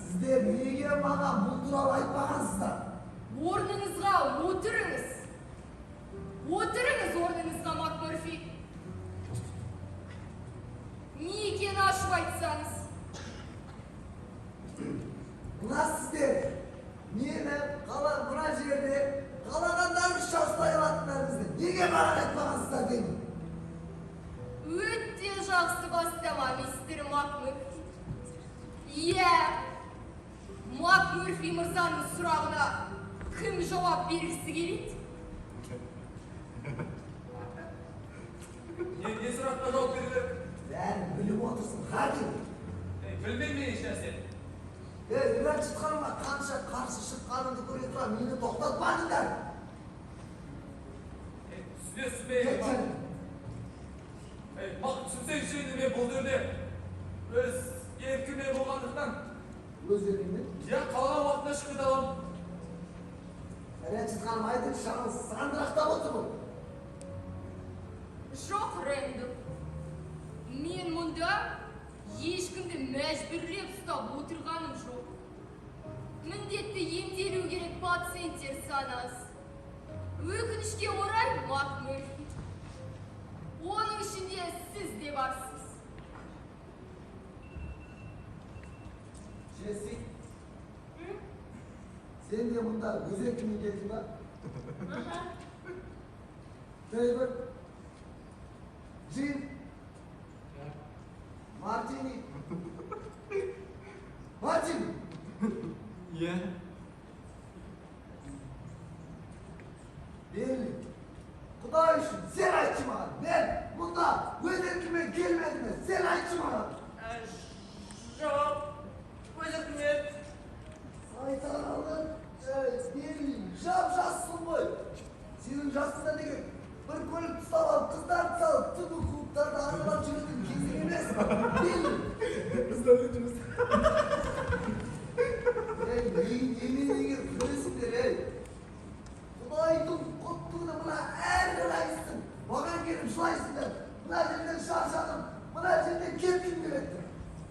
Сіздер неге маған бұл туралы айтпағансыздар? Орныңызға отырыңыз. Отырыңыз орныңызға, МакМерфи. Не екенін ашып айтсаңыз. Мына сіздер мені қала, мына жерде қалағандарыңызша ұстай алатындарыңызды неге маған айтпағансыздар деймін. Өте жақсы бастама, мистер МакМерфи. Иә, МакМерфи мырзаның сұрағына кім жауап бергісі келеді? Не сұраққа жауап беру керек? Бәрін біліп отырсың, Харри. Ей, білмеймін мен ешнәрсе. Ей, Рэнчет ханымға қанша қарсы шыққанымды көре тұра мені тоқтатпадыңдар. Ей, түсінесіз бе? Кет сен. Ей, түсінсеңші енді, мен бұл жерде өз еркіммен болғандықтан Өз еркіңмен? Иә, қалаған уақытында шығып кете аламын. Рэнчет ханым, айтыңызшы, анау сандырақтап отыр ғой. Жоқ, Рэндall. Мен мұнда ешкімді мәжбүрлеп ұстап отырғаным жоқ. Міндетті емделу керек пациенттер саны аз. Өкінішке орай, МакМерфи. Оның ішінде сіз де барсыз. Джесси, сен де мұнда өз еркіңмен келдің ба? Дэвид, Джин, Мартини. Мартин! Иә. Берли. Құдай үшін сен айтшы маған. Мен мұнда өз еркіммен келмедім ме? Сен айтшы маған. Жоқ, өз еркіммен. Сайтаналы, ей, Берли, жап жассың ғой. Сенің жасыңда деген бір көлік ұстап алып, қыздарды салып, түнгі клубтарды аралап жүретін кезің емес. Берли. Ей, неменеге күлесіңдер, ей? Құдайдың құттығына мына әрбір айсың. Маған келіп жылайсыңдар. Мына жерден шаршадым, мына жерден кеткім келеді.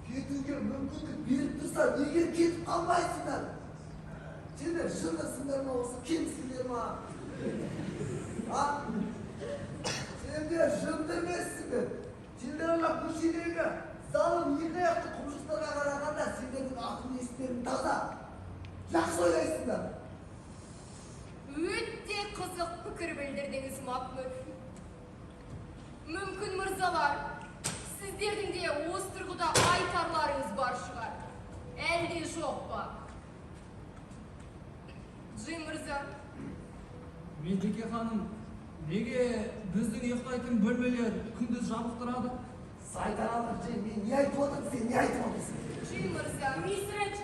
Кетуге мүмкіндік беріп тұрса, неге кетіп қалмайсыңдар? Сендер жындысыңдар ма, осы кемсіңдер ма? А? Сендер жынды емессіңдер. Сендер ана көшедегі залым екі аяқты құмжықтарға қарағанда сендердің ақыл естерің таза. Жақсы ойлайсыңдар. Өте қызық пікір білдірдіңіз, Макмурфи. Мүмкін, мырзалар, сіздердің де осы тұрғыда айтарларыңыз бар шығар. Әлде жоқ па? Джим мырза. Медбике ханым, неге біздің ұйықтайтын бөлмелер күндіз жабық тұрады? Сайтаналы Джим, мен не айтып отырмын, сен не айтып отырсың? Джим мырза. Мистер Редж,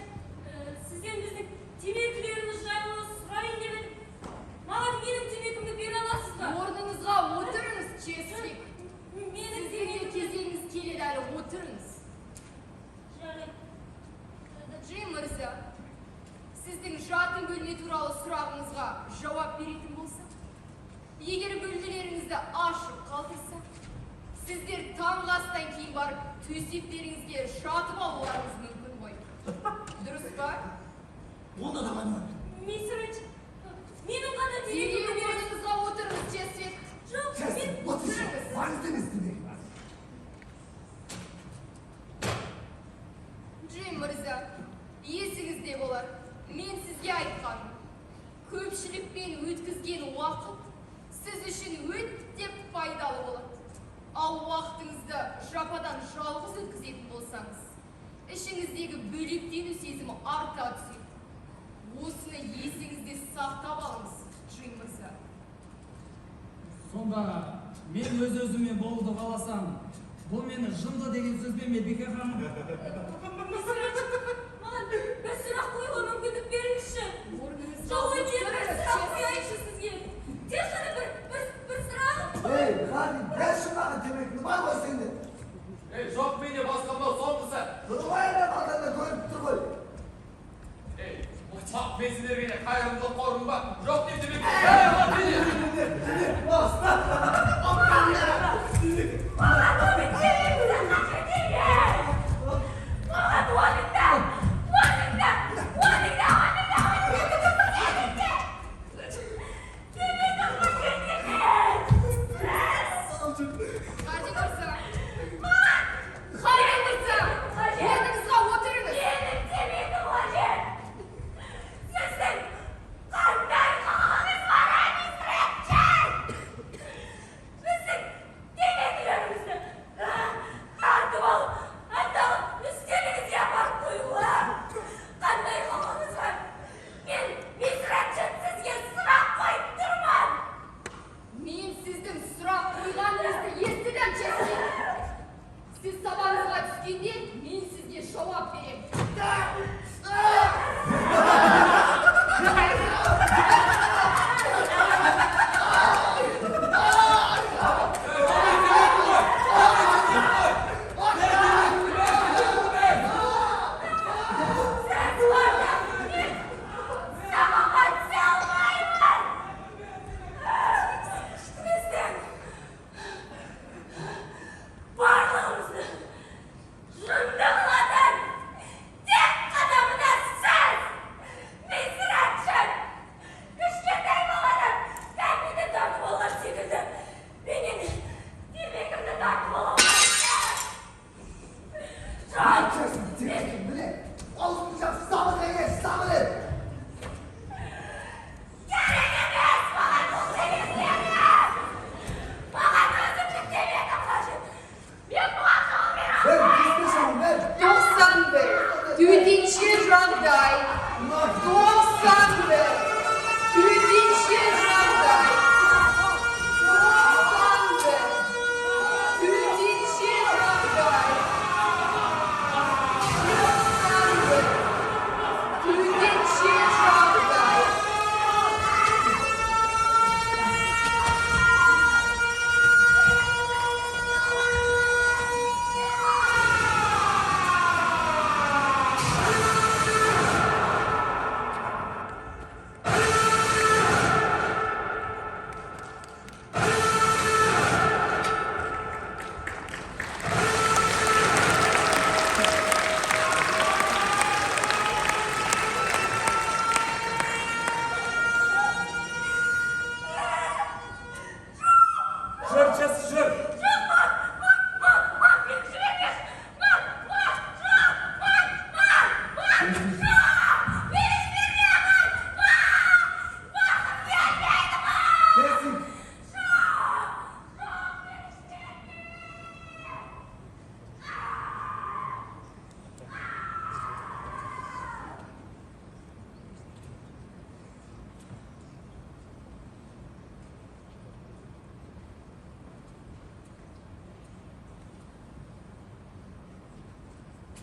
сізден біздің темекілеріміз жайлы сұрайын деп едім. Маған менің темекімді бере аласыз ба? Орныңызға отырыңыз, Чесвик. Менің Сіздің де темекімді. кезегіңіз келеді әлі, отырыңыз. Жарайды. Джим мырза, сіздің жатын бөлме туралы сұрағыңызға жауап беретін болсақ, егер бөлмелеріңізді ашық қалдырсақ, сіздер таңғы астан кейін барып төсектеріңізге жатып алуларыңыз мүмкін ғой. Дұрыс па? Онда да бар. Мистер Редж, менің ғана Дереу темекімді беріңіз. орныңызға отырыңыз, Чесвик. Жоқ, Честно, мен. отыршы. Маңызды емес демек. Джим мырза, есіңізде болар. Мен сізге айтқаным. Көпшілікпен өткізген уақыт сіз үшін өте пайдалы болады. Ал уақытыңызды жападан жалғыз өткізетін болсаңыз, ішіңіздегі бөлектену сезімі арта түседі. Осыны есіңізде сақтап алыңыз, Джим мырза. Сонда мен өз өзіме болуды қаласам, бұл мені жынды деген сөзбен, медбике ханым? Мистер Редж, маған бір сұрақ қоюға мүмкіндік беріңізші. Орныңызға Жоқ, өте бір отырыңыз, сұрақ Чесвик. қояйыншы сізге. Тек қана бір сұрақ. Ей, Хардин, берші маған темекіні, бар ғой сенде. Ей, жоқ, менде басқа, мынау соңғысы. Тұрмай ана қалтаңда көрініп тұр ғой. Ей, ұқсақ, мен сендерге не, қайырымдылық қорым ба? Жоқ деп темекі. Ей, Мартини! Маған көмектесіңіз, маған орныңда, орныңда, орныңда, орныңда, темекі Хардин мырза. Хардин мырза, орныңызға отырыңыз. Менің темекім қажет. Сіздің қандай құқығыңыз бар?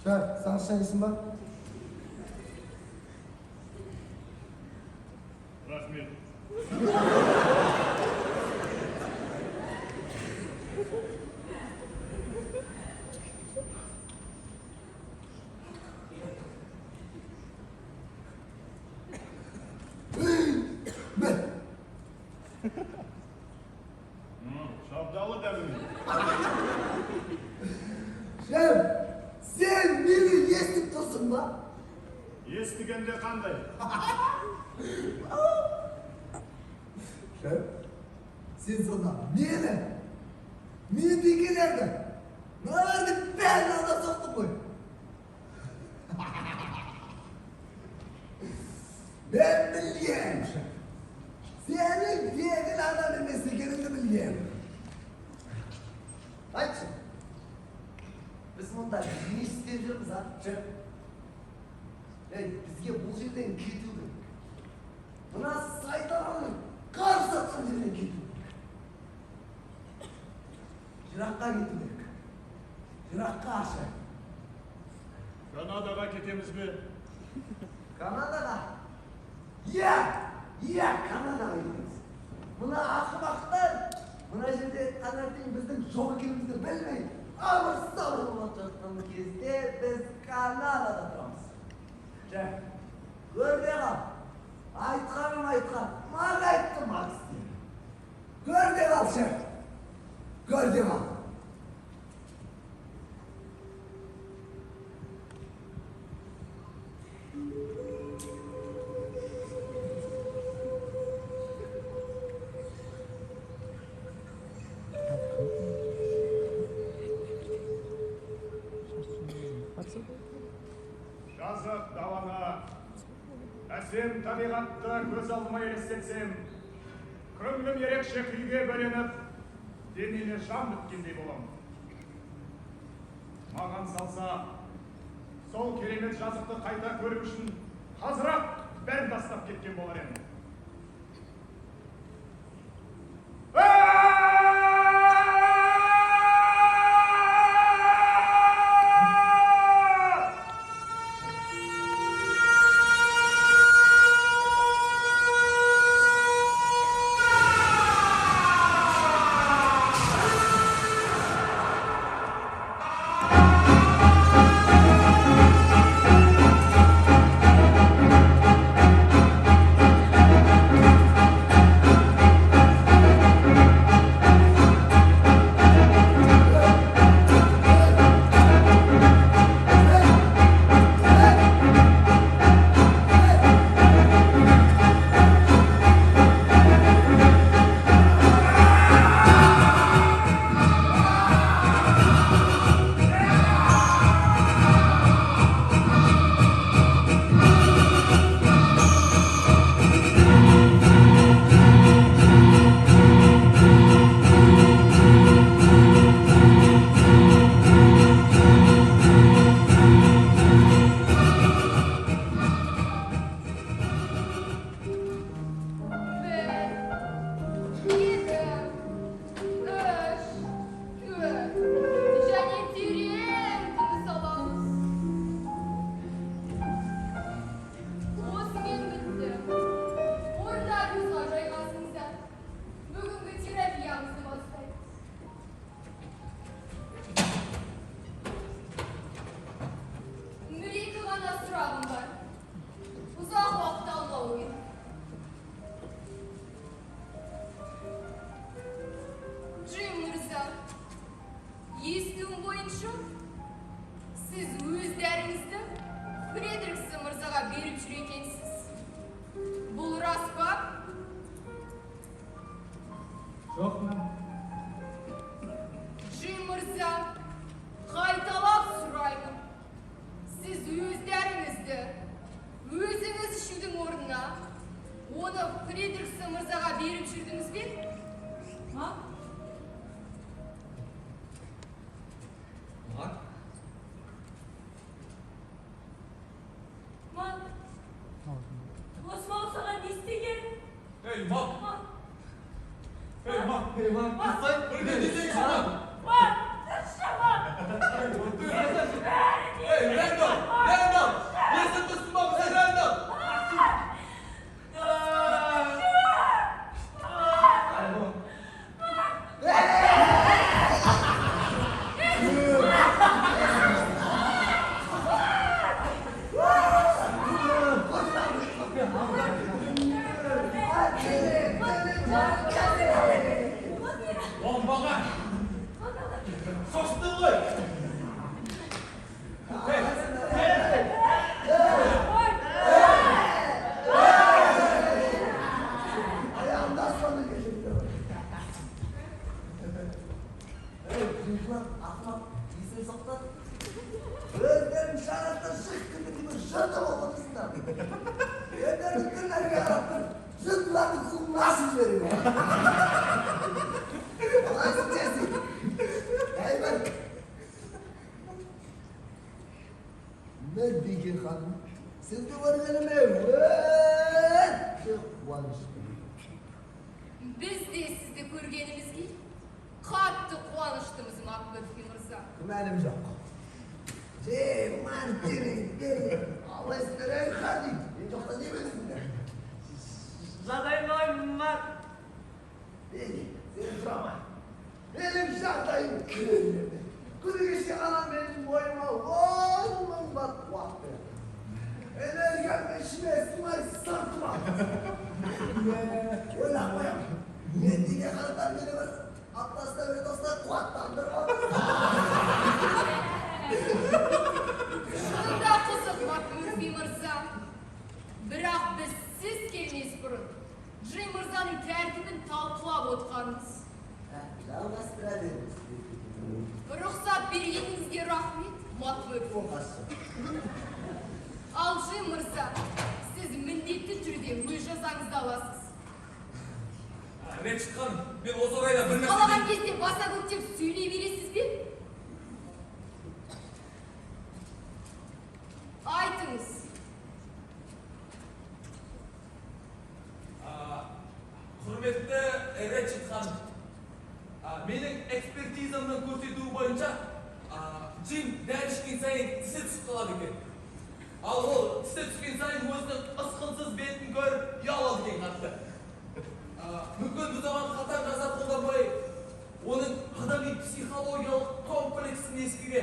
Шеф, саған шайсың ба? Рахмет. Мә. Шабдалы дәмі. Шеф, сен мені естіп тұрсың ба? Естігенде қандай? Шеф, сен сонда мені, мендегілерді, мыналардың бәрін алдап соқтың ғой. Мен білгем, шеф. Сенің тегін адам емес екеніңді білгем. Айтшы, біз мұнда не істеп жүрміз, а, шеф? Ей, бізге бұл жерден кету керек. Мына сайтанның қарсы жатқан жерден кету керек. Жыраққа кету керек. Жыраққа, шеф. Канадаға кетеміз бе? Канадаға? Иә, иә, Канадаға кетеміз. Мына ақымақтар мына жерде таңертең біздің жоқ екенімізді білмей, абыр сабыр болып жатқан кезде біз Канадада тұрамыз. Жә, көр де қал. Айтқаным айтқан, маған айтты Макс. Көр де қал, шеф. Көр де қал. Жазық даланы, әсем табиғатты көз алдыма елестетсем, көңілім ерекше күйге бөленіп, денеме жан біткендей боламын. Маған салса, сол керемет жазықты қайта көру үшін қазір-ақ бәрін тастап кеткен болар едім. Бір, екі, үш, төрт. Және терең тыныс аламыз. Осымен бітті. Орындарыңызға жайғасыңыздар. Бүгінгі терапиямызды бастаймыз. Бір екі ғана сұрағым бар. Ұзақ уақыт алмауы керек. Джим мырза, естуім бойынша, сіз өз дәріңізді Фредриксон мырзаға беріп жүр екенсіз. Бұл рас па? Жоқ, мэм. Джим мырза, қайталап сұраймын. Сіз өз дәріңізді өзіңіз ішудің орнына оны Фредриксон мырзаға беріп жүрдіңіз бе? Мак? Мак? Мак? Осман саған не істеген? Ей, Мак! Мак? Ей, Мак! Ей, Мак, тұрсай. Бірге десеңші, Мак! Мак, тұршы, Мак! Ей, Бәрі Ей, Ей, Рэндал! Рэндал! Естіп тұрсың ба бізді, Рэндал? Оңбаған! Шошыттың ғой! Ей, Аяғымда соны кешірді. Ей, жиыншылар, ақымақ, есін сақтап. Өздерің шараттан шық кімді жынды болып отырсыңдар. Өздерің түрлерге қарап тұр. Жындылардың құлын асып жіберейін. Қалайсың, Джесси? Әй, Медбике ханым, сізді көргеніме өте қуаныштымын. Біз де сізді көргенімізге қатты қуаныштымыз, Макмерфи мырза. Күмәнім жоқ. Джим, Мартини, Билли, қалайсыңдар, ей, Харди? Мен жоқта не білесіңдер? Жағдайың қалай, Мак? Билли, сен сұрама. Менің жағдайым керемет. Күні кеше ғана менің бойыма 10 000 ватт қуат берді. Энергиям ішіме сыймай сыртыма. Ойлап қоямын. Мен неге ханымдар мені бір аптасына бір осылай қуаттандырып отыр? Шынында қызық, Макмерфи мырза. Бірақ біз сіз келмес бұрын Джим мырзаның тәртібін талқылап отқанбыз. Жалғастыра беріңіз. Рұқсат бергеніңізге рахмет, Макмерфи. Оқасы. Ал Джим мырза, сіз міндетті түрде өз жазаңызды аласыз. Рэтчет ханым, мен осы орайда бір Қалаған нәрсе. кезде баса көктеп сөйлей бересіз бе? Айтыңыз. Құрметті Рэтчет ханым, менің экспертизамның көрсетуі бойынша, Джим дәрі ішкен сайын тісі түсіп қалады екен. Ал ол тісі түскен сайын өзінің ысқынсыз бетін көріп ұялады екен қатты. Мүмкін біз оған қатаң жаза қолданбай, оның адами психологиялық комплексін ескере,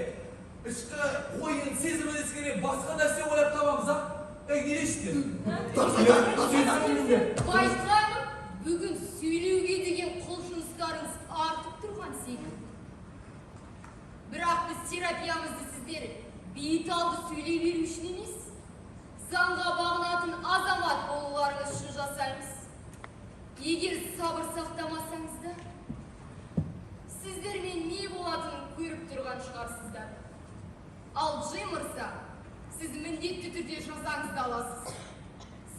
ішкі ойын, сезімін ескере басқа нәрсе ойлап табамыз, а? Ей, не дейсіздер? Байқаймын, бүгін сөйлеуге деген құлшыныстарыңыз артып тұрған секілді. Бірақ біз терапиямызды сіздер беталды сөйлей беру үшін емес, заңға бағынатын азамат болуларыңыз үшін жасаймыз. Егер сабыр сақтамасаңыздар, сіздермен не болатынын көріп тұрған шығарсыздар. Ал Джим мырза, сіз міндетті түрде жазаңызды аласыз.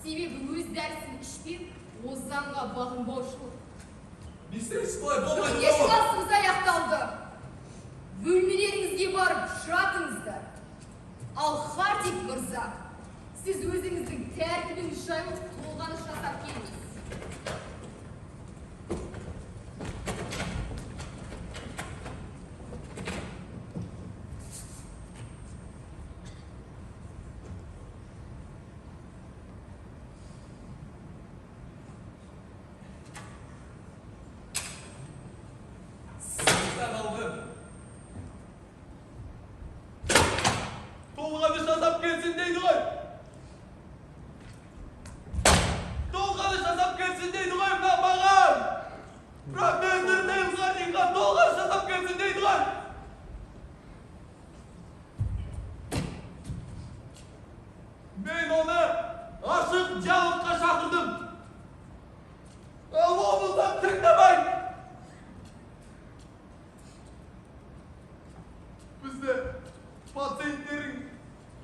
Себебі өз дәрісін ішпеу ол заңға бағынбаушылық. Мистер, олай болмайды. Бүгінге жиналысымыз аяқталды. Бөлмелеріңізге барып жатыңыздар. Ал Хардик мырза, сіз өзіңіздің тәртібіңіз жайлы толғаныш жасап келіңіз. Сыртта қалғыр. Толғаныш жасап келсін дейді ғой. Толғаныш жасап келсін дейді ғой мына маған. Профессор Дейл Хардингқа толғаныш жасап келсін дейді ғой. Мен оны ашық диалогқа шақырдым. Ал ол болса тыңдамайды. Бізді пациенттердің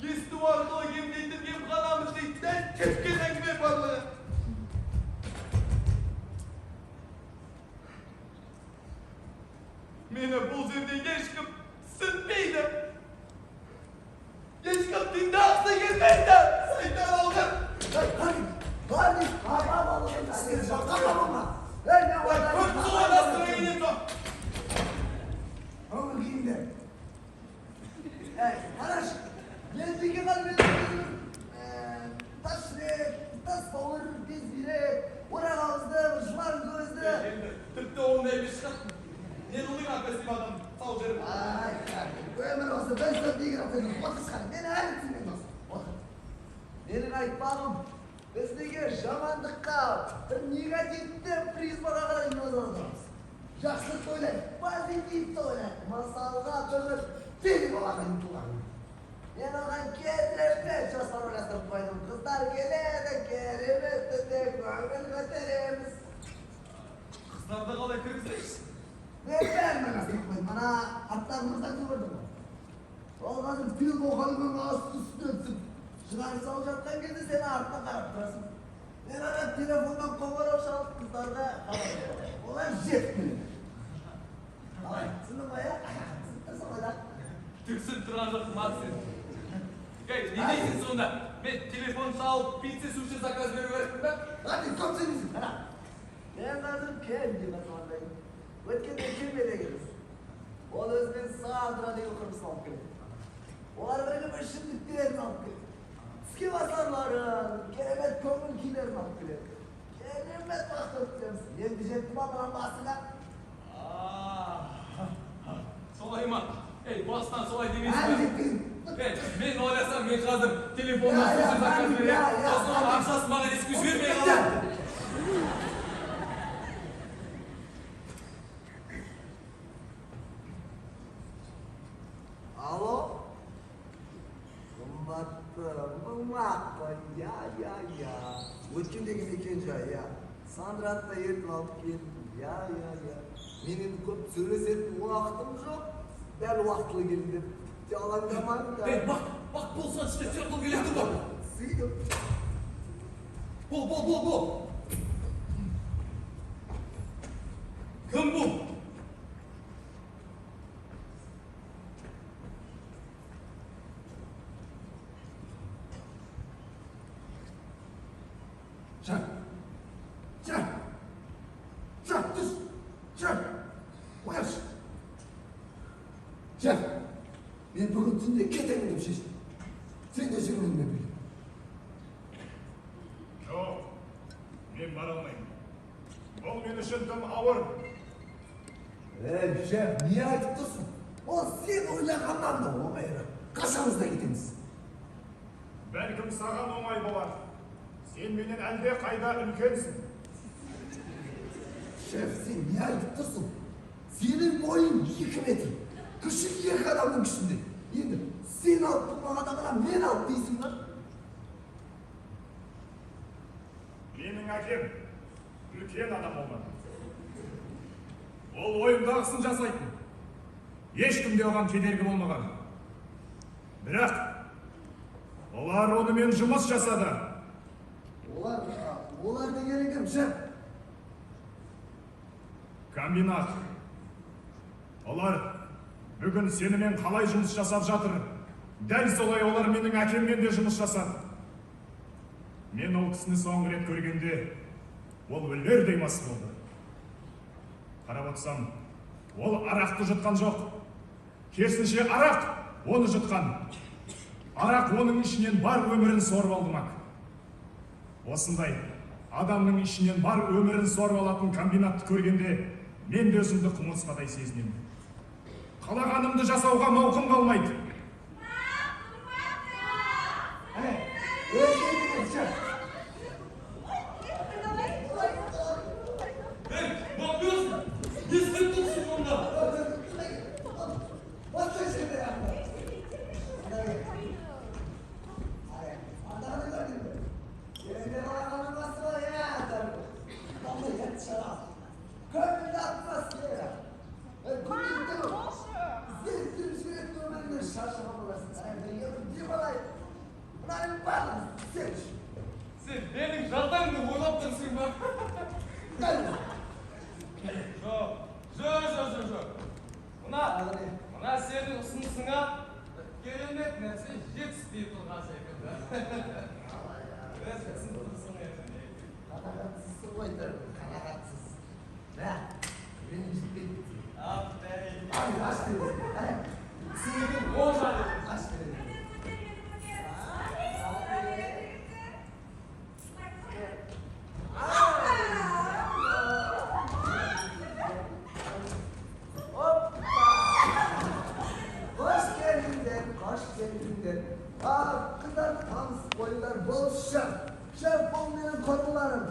есту арқылы емдейтін емханамыз дейді. Дәл кеткен әңгіме барлығы. Мені бұл жерде ешкім түсінбейді. Ешкім тыңдағысы келмейді. Сайтан алғыр. Ей, Харди, Харди, қапа болыңдар. Қапа болма. Ей, мен ойлаймын. Көп солай настроение жоқ. Көңіл күйіңде. Ей, қарашы. бір негативті призмаға қарай назар аударамыз. Жақсылықты ойлайық, позитивті ойлайық. Мысалға, бүгін Филипп ағайын туған күні. Мен оған керемет жоспар ойластырып қойдым. Қыздар келеді, керемет түрде көңіл көтереміз. Қыздарды қалай кіргізесіз? Мен бәрін ойластырып қойдым. Ана аттағы мырзаны көрдің ғой. Ол қазір Филипп ағайынның асты үстіне түсіп, шығарып салып жатқан кезде сен артына қарап тұрасың. Мен ана телефоннан қоңырау шалып, қыздарға хабар беремін. Олар жетіп келеді. Қалай, түсіндің ғой, иә? Түсініп тұрсың ғой да? Түсініп тұрған жоқпын, Макс, сен. Ей, не дейсің сонда? Мен телефон шалып, пицца, суши заказ беру керекпін ба? А, сен көп сөйлейсің, қара. Мен қазір Кендиға звондаймын. Өткенде кемеде келді. Ол өзімен Сандра деген құрбысын алып келеді. Олар бірігіп ішімдіктерін алып келеді. Тіске басарларын, керемет көңіл күйлерін алып келеді. Керемет уақыт өткіземіз. Енді жетті ма мынаның басына? А, солай ма? Ей, бастан солай демейсің Әлі ба? жетпейсің. Ей, мен ойласам, мен қазір телефоннан Я, я, суши заказ я, беремін. я. Сосын оның ақшасын маған ешкім жібермей қалады. Алло? Қымбатты, мақпа, я, я, я. Өткендегі мекен жай, я. Сандраны да ертіп алып келдім. Я, я, я. Мен енді көп сөйлесетін уақытым жоқ. Дәл уақытылы келдім деп. Тіпті алаңдамаңдар. Ей, бақ, бақ, болсаң іште Сертол келеді ғой. Сөйтіп. Бол, бол, бол, бол. Кім бұл? Шеф! Шеф! Шеф, түс! Шеф! Ояншы! Шеф! Мен бүгін түнде кетемін деп шештім. Сен де жүр менімен бірге. Жоқ, мен бара алмаймын. Бұл мен үшін тым ауыр. Ей, шеф, не айтып тұрсың? Ол сен ойлағаннан да оңайырақ. Қашан да кетеміз? Бәлкім, саған оңай болар. Сен менен әлде қайда үлкенсің. Шеф, сен не айтып тұрсың? Сенің бойың 2 метр. Күшің екі адамның күшінде. Енді сен алып болмаған адамға мен алып дейсің ба? Менің әкем үлкен адам болған. Ол ойындағысын жасайтын. Ешкім де оған кедергі болмаған. Бірақ олар онымен жұмыс жасады. Олар деген кім, шеф? Комбинат. Олар бүгін сенімен қалай жұмыс жасап жатыр, дәл солай олар менің әкеммен де жұмыс жасады. Мен ол кісіні соңғы рет көргенде, ол өлердей мас болды. Қарап отырсам, ол арақты жұтқан жоқ. Керісінше, арақ оны жұтқан. Арақ оның ішінен бар өмірін сорып алды, Мак. Осындай адамның ішінен бар өмірін сорып алатын комбинатты көргенде, мен де өзімді құмырсқадай сезінемін. Қалағанымды жасауға мауқым қалмайды. Ей, шеф! Ей, не yapıyorsun? Не істеп тұрсың онда? Баста жерде. Андағыны көрдің бе? Енді қалағанын басы ғой, иә. Көңілді атмосфера. Күнделікті зерттеп жіберетін өміріңнен шаршаған боларсың. Бірге бір демалайық. Мынаның барлығы сен үшін. Сен менің жағдайымды ойлап тұрсың ба? Дәл. Жоқ, жоқ, жоқ, жоқ, жоқ. Мына сенің ұсынысыңа керемет нәрсе жетіспей тұрған секілді. Өз түсініп тұрсың енді. Қанағатсызсың ғой, қанағатсыз. Мә, ренжітпейді. Аферин. Ай, аш бересің. Әне, Түсінігің оң жағы. аш бересің. Hoppa! Қош келдіңдер, қош келдіңдер. А, қыздар, таныс қойыңдар, бұл шеф. Шеф, бұл менің құрбыларым.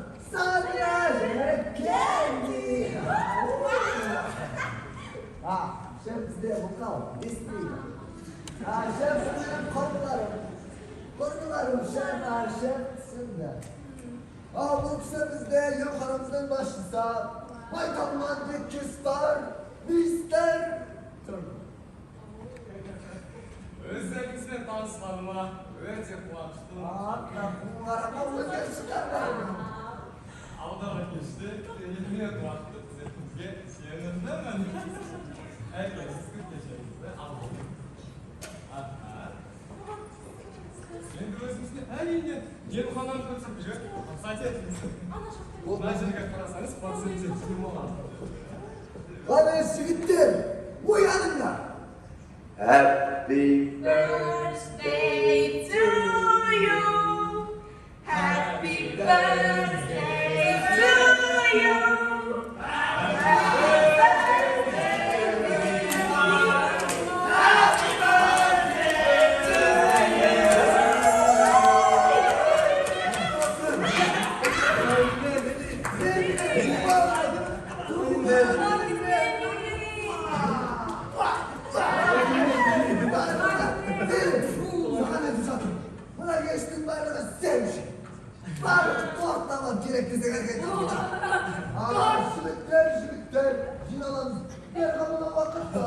Бізде емханамыздың басшысы Майталман Беккес бар, мистер Тұрғын. Өздеріңізбен танысқаныма өте қуаныштымын. Қарама өзге шығармаймын. Алдағы кеште еліне тұрақты қызметімізге сенімдімін. Әкеліңіз, кешеңізді алып. Аха. Енді өзіңізге, әрине, емхананы көрсетіп жіберіп, рұқсат етіңіз. Мына жерге қарасаңыз, пациенттер демалады. Қане, жігіттер, ояныңдар! Happy Birthday to you. Happy birthday to you. Happy birthday, dear Happy birthday to you. Саған айтып жатырмын. Мына кештің барлығы сен үшін. Барлық торттама керек десең әрекет. Жігіттер, жігіттер, жиналамыз. Бері мына уақытта.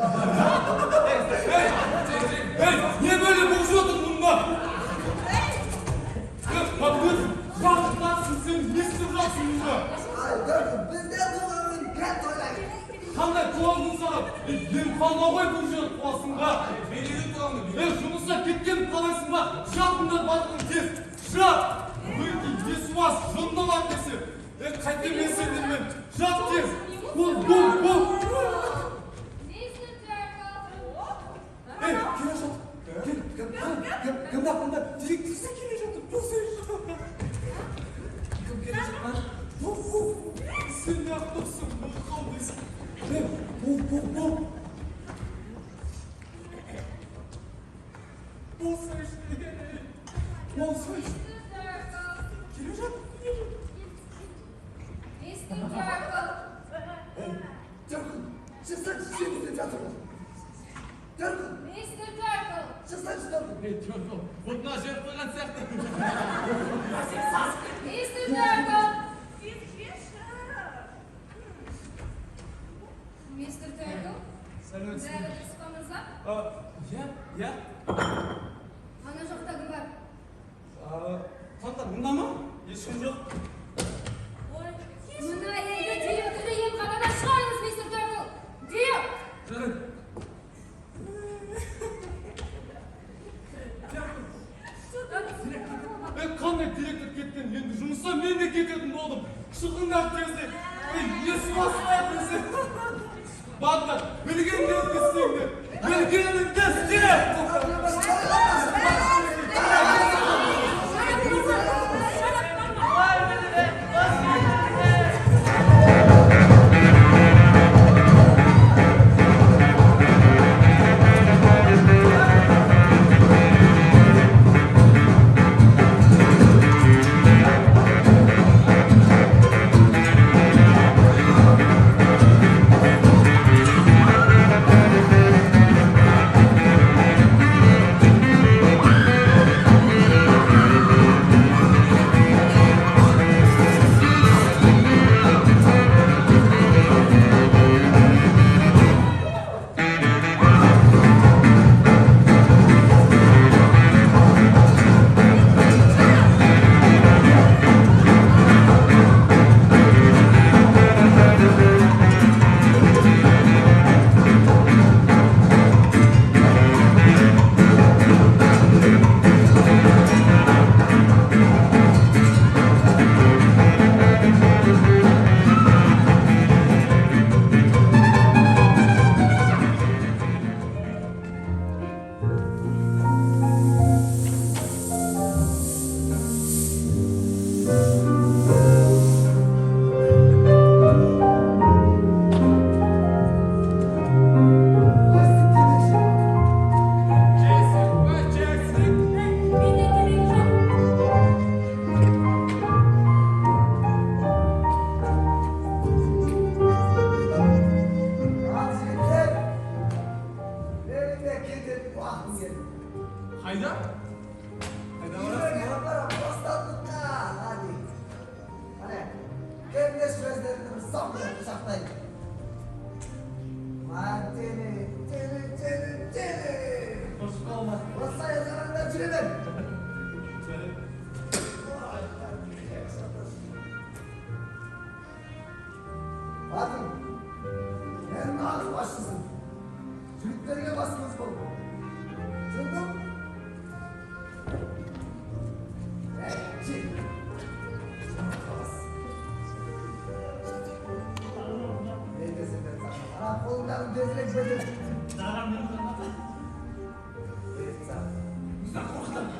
Ей, не бөле болып жатыр мұнда? Ей, Мақбүл, жақтасың, сен не істеп жатсың мұнда? Ай, Дөркін, бізде туған күн кән тойлайық. Қандай туған күн саған? Ей, емхана ғой бұл жер, қуасың ба? Мен туған күн. Ей, жұмысқа кеткен қалайсың ба? Жабыңдар барлығын тез. Жап! Өйти, есуас, жындылар десе. Ей, қайтем мен сендермен? Жап тез! Бол, бол, бол! Мистер Теркл. Ей, келе жатыр. Кел, кім, кім, кім, мында, директриса келе жатыр. Болсайшы. Кім келе жатыр? Бол, бол. Сен неғып тұрсың, мылқау дейсің. Ей, бол, бол, бол. Болсайшы. Болсайшы. Мистер Теркл. Келе жатыр, келе жатыр. Мистер Теркл. Ей, Дөркін, шықсаңшы, сен іздеп жатыр ғой. Дөркін, Мистер Теркл. шықсаңшы, Дөркін. Ей, Теркл, бұтына жіберіп қойған сияқты. Мистер Теркл. Кешір. Мистер Теркл. Сәлеметсіз. Бәрі дұрыс па, мырза? Иә, иә. Ана жақта кім бар? Қандай, мұнда ма? Ешкім жоқ. Ой, Мына әйелді дереу түрде емханадан шығарыңыз, мистер Теркл. Дереу. Жарайды. Ей, қандай директор кеткен, енді жұмыстан мен де кететін болдым. Шығыңдар тезірек. Ей, есуастар десе. Барыңдар, білгендеріңді істеңдер. Білгеніңді істе! Шарап бар ма? Шарап бар ма? тырыссам да құшақтаймын. Мартини, тини, тини, тини. Қош қалма. Осылай қараңдар жүре бер. Мартин, сен нағыз басшысың. Жігіттерге бас көз бол. Түсіндің? Ей, жиг. Бас. Мен де сендерді сағынамын. Ана қолыңдағын тезірек бітір. Саған мен саған.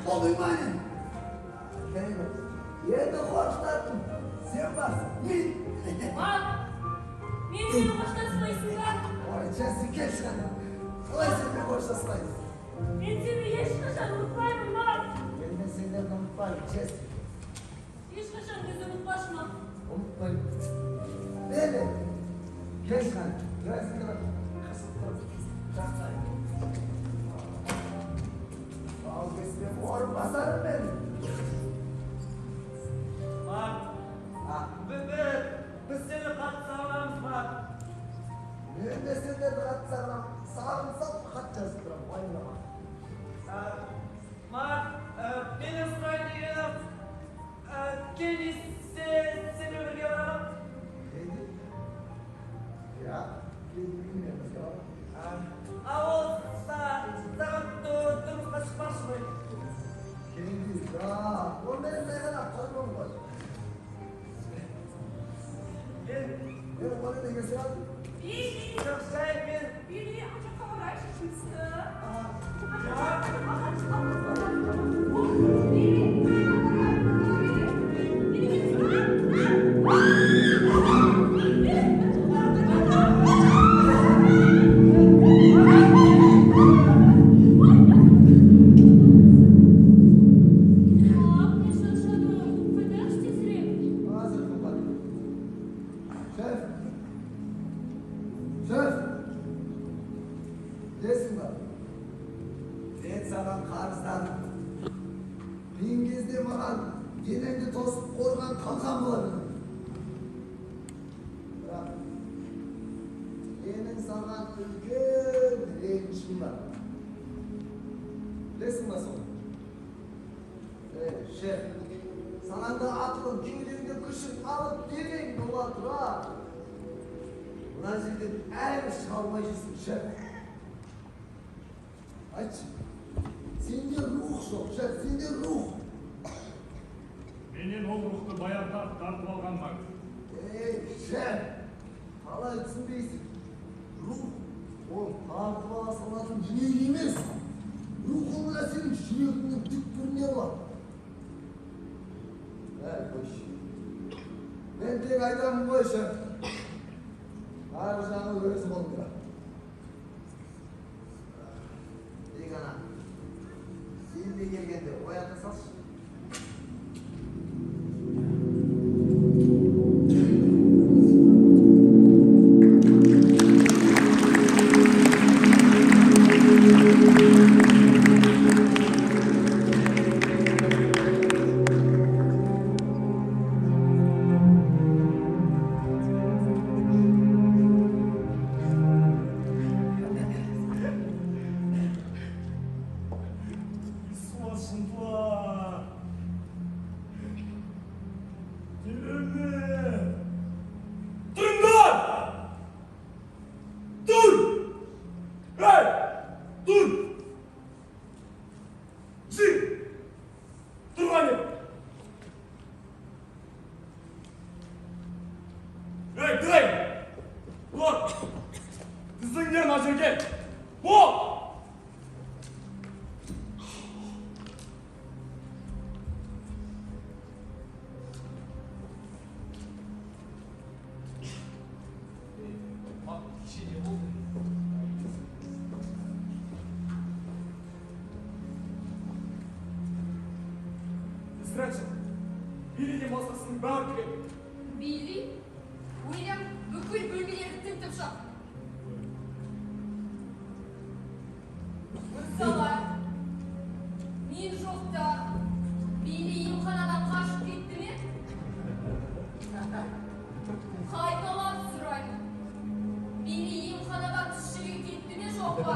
Болды, Мартин. Енді қорқытатын сен барсың. Мен. Марк, менімен қоштаспайсың ба? Ой, Джесси, келші қане. Қалай сенімен қоштаспаймын? Мен сені ешқашан ұмытпаймын, Марк. Мен де сендерді ұмытпаймын, Джесси. Ешқашан бізді ұмытпашы, Марк. Ұмытпаймын. Бері. Келші қане. Джессиді бір қысып тұрып. Жақсы. Ал кесірем орынбасарым менің. Марк, А, біз сені қатты сағынамыз, Марк. Мен де сендерді қатты сағынамын. Сағынсам хат жазып тұрамын, уайымдама. Марк, менің сұрайын дегенім, Кенни сенімен бірге бара ма? Кенни? Иә, Кенни менімен бірге барады. А ол саған тұрмысқа шықпақшы ғой. Кенни, да, ол менің жай ғана құрбым ғой. Мен Мен оны неге сұрадың? Билли, жоқ, жай мен Билли, ана жаққа барайықшы, жұмысты. Марк, Билли, Билли, Марк, мен шаршадым. Қайтайықшы тезірек. Қазір, қымбат. Шеф! Шеф! Білесің ба? Мен саған қарыздармын. Қиын кезде маған денеңді тосып қорған қалқан бола білдің. Бірақ менің саған үлкен ренішім бар. Білесің ба соны? Ей, шеф, санаңда ақылың, кеудеңде күшің алып денең бола тұра, мына жерден әлі шыға алмай жүрсің, шеф. Айтшы, сенде рух жоқ, шеф, сенде рух. Менен ол рухты баяғыда тартып алған, Макс. Ей, шеф, қалай түсінбейсің? Рух ол тартып ала салатын дүние емес. Рух ол мына сенің жүрегіңнің түкпірінде болады. Әй, қойшы. Мен тек айтамын ғой, шеф. Ар жағы өз қолыңда. Тек ана сен де келгенде оята салшы. Суасындар. Керемет. Тұрыңдар! Тұр! Ей! Тұр! Жи! Тұр қане! Ей, тұрайын! Тұр! Тізіңдер мына жерге! Бол! Марк, кеше не болды? Срочно. Биллиден басқасының бәрі керек. Билли, Уильям, бүкіл бөлмелерді тінтіп шық. Мырзалар, мен жоқта Билли емханадан қашып кетті ме? Қайталап Жоқ па?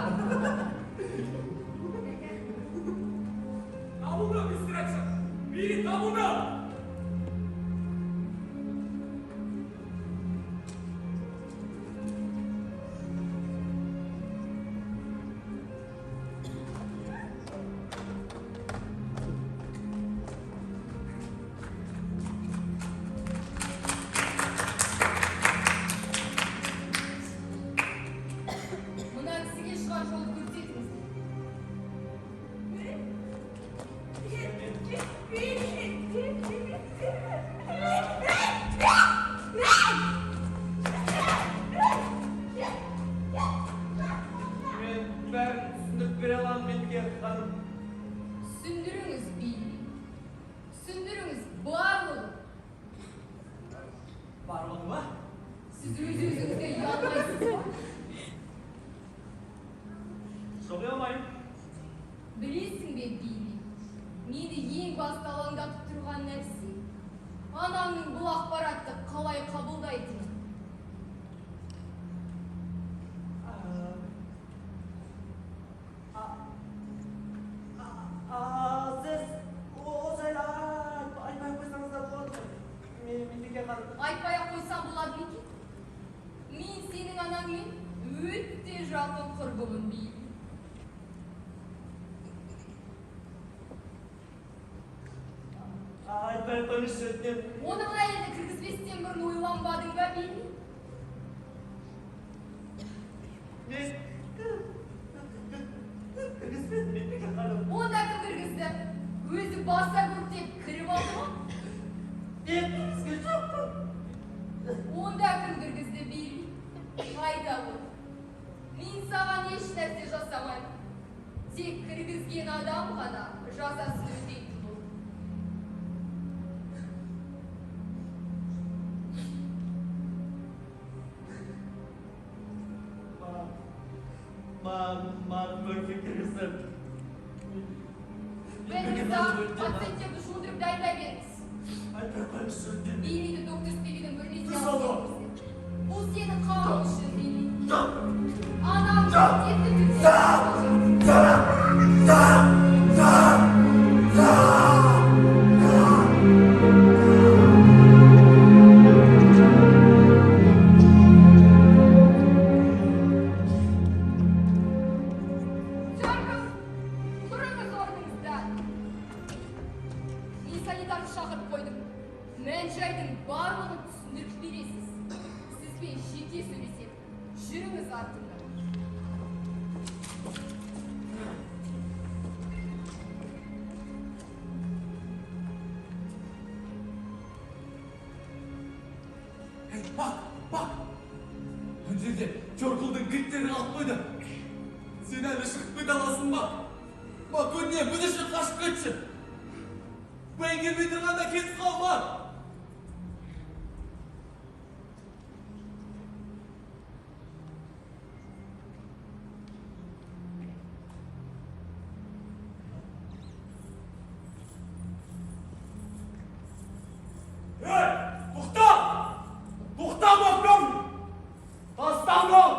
Табылды, мистер Эксон! Билли табылды! Мына кісіге шығар жол көрсетіңіз. Мен бәрін түсіндіріп бере аламын, Медбике ханым. Түсіндіріңіз, Билли. Түсіндіріңіз барлығын. Барлығы ма? Сіз өз өзіңізге ұялмайсыз ба? Жоқ, ұялмаймын. Білесің бе, Билли, мені ең басты алаңдатып тұрған нәрсе анаңның бұл ақпаратты қалай қабылдайтыны. Сіз ол жайлы айтпай ақ қойсаңыз да болады ғой, Медбике ханым. Айтпай ақ қойсам болады ма екен? Мен сенің анаңмен өте жақын құрбымын, Билли. Айтпай ақ қойыңызшы, өтінемін. Оны мына елді кіргізбестен бұрын ойланбадың ба, Билли? Мен кіргізбедім, Медбике ханым. Онда кім кіргізді? Өзі баса көктеп кіріп алды ма? Мен кіргізген жоқпын. Онда кім кіргізді, Билли? Айта ғой. Мен саған еш нәрсе жасамаймын. Тек кіргізген адам ғана жазасын өтейтін болды. Маған кіргізді. Бен мырза, пациенттерді жуындырып дайындай беріңіз. Айтпай ақ қойыңызшы, өтінемін. Биллиді доктор Стивидің бөлмесіне Дұрыс алып алды. келіңіздер. Бұл сенің қамың үшін, Билли. Жоқ! Анаң міндетті түрде Жоқ! Жоқ! Жоқ! Жоқ! Чарков, тұрыңыз орныңыздан. Мен санитарды шақырып қойдым. Мән жайдың барлығын түсіндіріп бересіз. Сізбен жеке сөйлесемін. Жүріңіз артымнан. Ей, бак, бак! Мына жерде Чоркулдың кілттері қалып қойды. Сен әлі шығып кете аласың ба? Бак, өтінемін, біз үшін қашып кетші. Бен келмей тұрғанда кетіп қалма. Ей, тоқта! Тоқта, Маккам! Тастаңдар!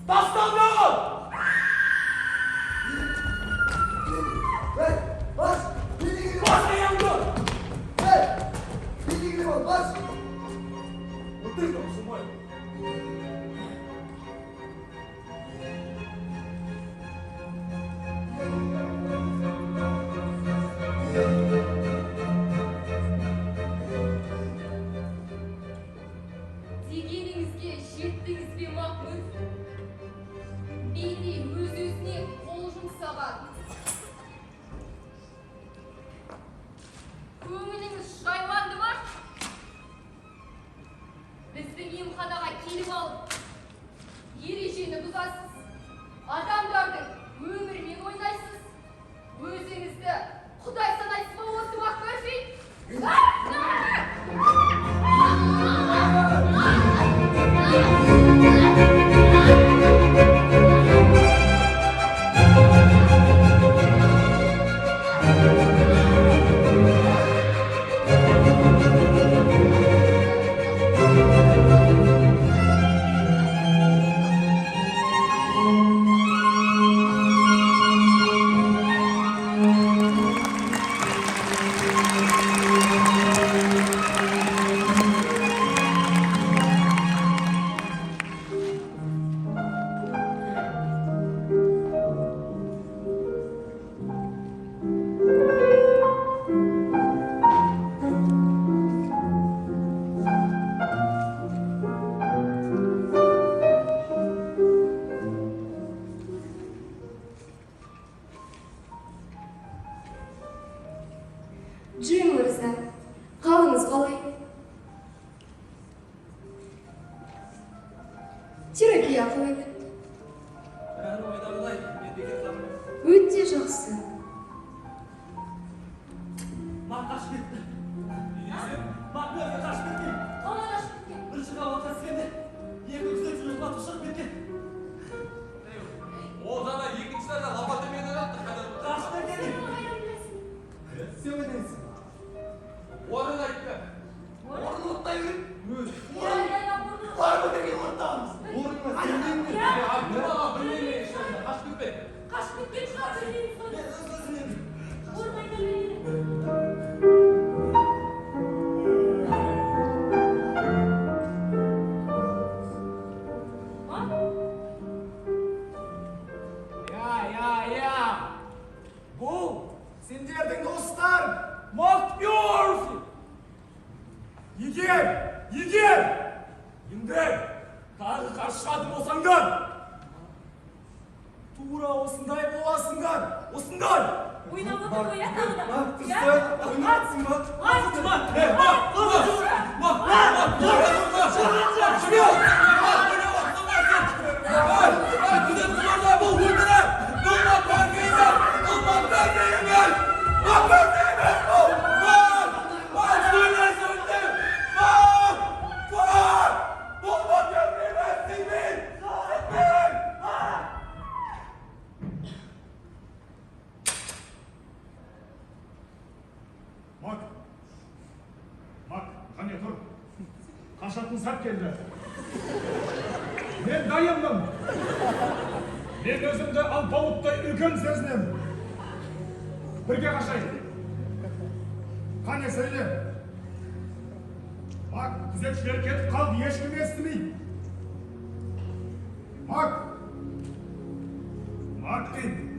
Тастаңдар! Ей, бас! Билигini Бас аяғыңды! Ей! Билигini бол, бас! Отыр таусылмай. Дегеніңізге жеттіңіз бе, Макмырфи? Билли өз-өзіне қол жұмсаған. Көңіліңіз жайланды ма? Біздің емханаға келіп алып, ережені бұзасыз. Адамдардың өмірімен ойнайсыз. Өзіңізді Құдай санайсыз ба осы, Макмырфи? Терапия қалай өтті? Бәрі ойдағыдай, медбике ханым. Өте жақсы. Мак қашып кетті. Не дейсің? Мак өзі қашып кеткен. Қалай қашып кеткен? Бірінші қабатқа түскенде екі күзетші ұйықтатып шығып кеткен. Ол жаңа екінші этажда лабораторияда жатты, қайда? Қашып кеткен. Сен оны қайдан білесің? Сен ойнайсың. Орын айтты. Орын оттай беріп, Иә, иә, иә, орны. бар көтерген орын табамыз. Орныңа сенбеймін. Иә. Абдуллаға білмеймін ешқайда, қашып кетпе. Қашып кеткен шығар, білмейміз ғой. Мен өз өзімнен. Орын айта береді. А? Иә, иә, иә. Бұл сендердің достар Макмерфи. Егер енді тағы қашатын болсаңдар, тура осындай боласыңдар, осындай. Ойнап отыр ғой, иә, тағы да? Мак, Иә? дұрыс ойнап отырсың ба? Ай, Е, Мак, Мак, Мак, Мак, Мак, Жібер! Мак, ойнап отырсың ғой сен. Ей, ей, күзетші мырза, бұл өтірік. Бұл Мак Мерфи емес. Бұл Мак Мерфи емес. Мак Мерфи емес бұл. Мак, Мак, сөйле, сөйле. Мак, Мак, бұл Мак Мерфи емес, сенбеймін, сенбеймін. Мак! Мак, қане тұр. Қашатын сәт келді. Мен дайынмын. Мен өзімді алпауыттай үлкен сезінемін. Бірге қашайық. Қане, сөйле. Мак, күзетшілер кетіп қалды, ешкім естімейді. Мак! Мак деймін.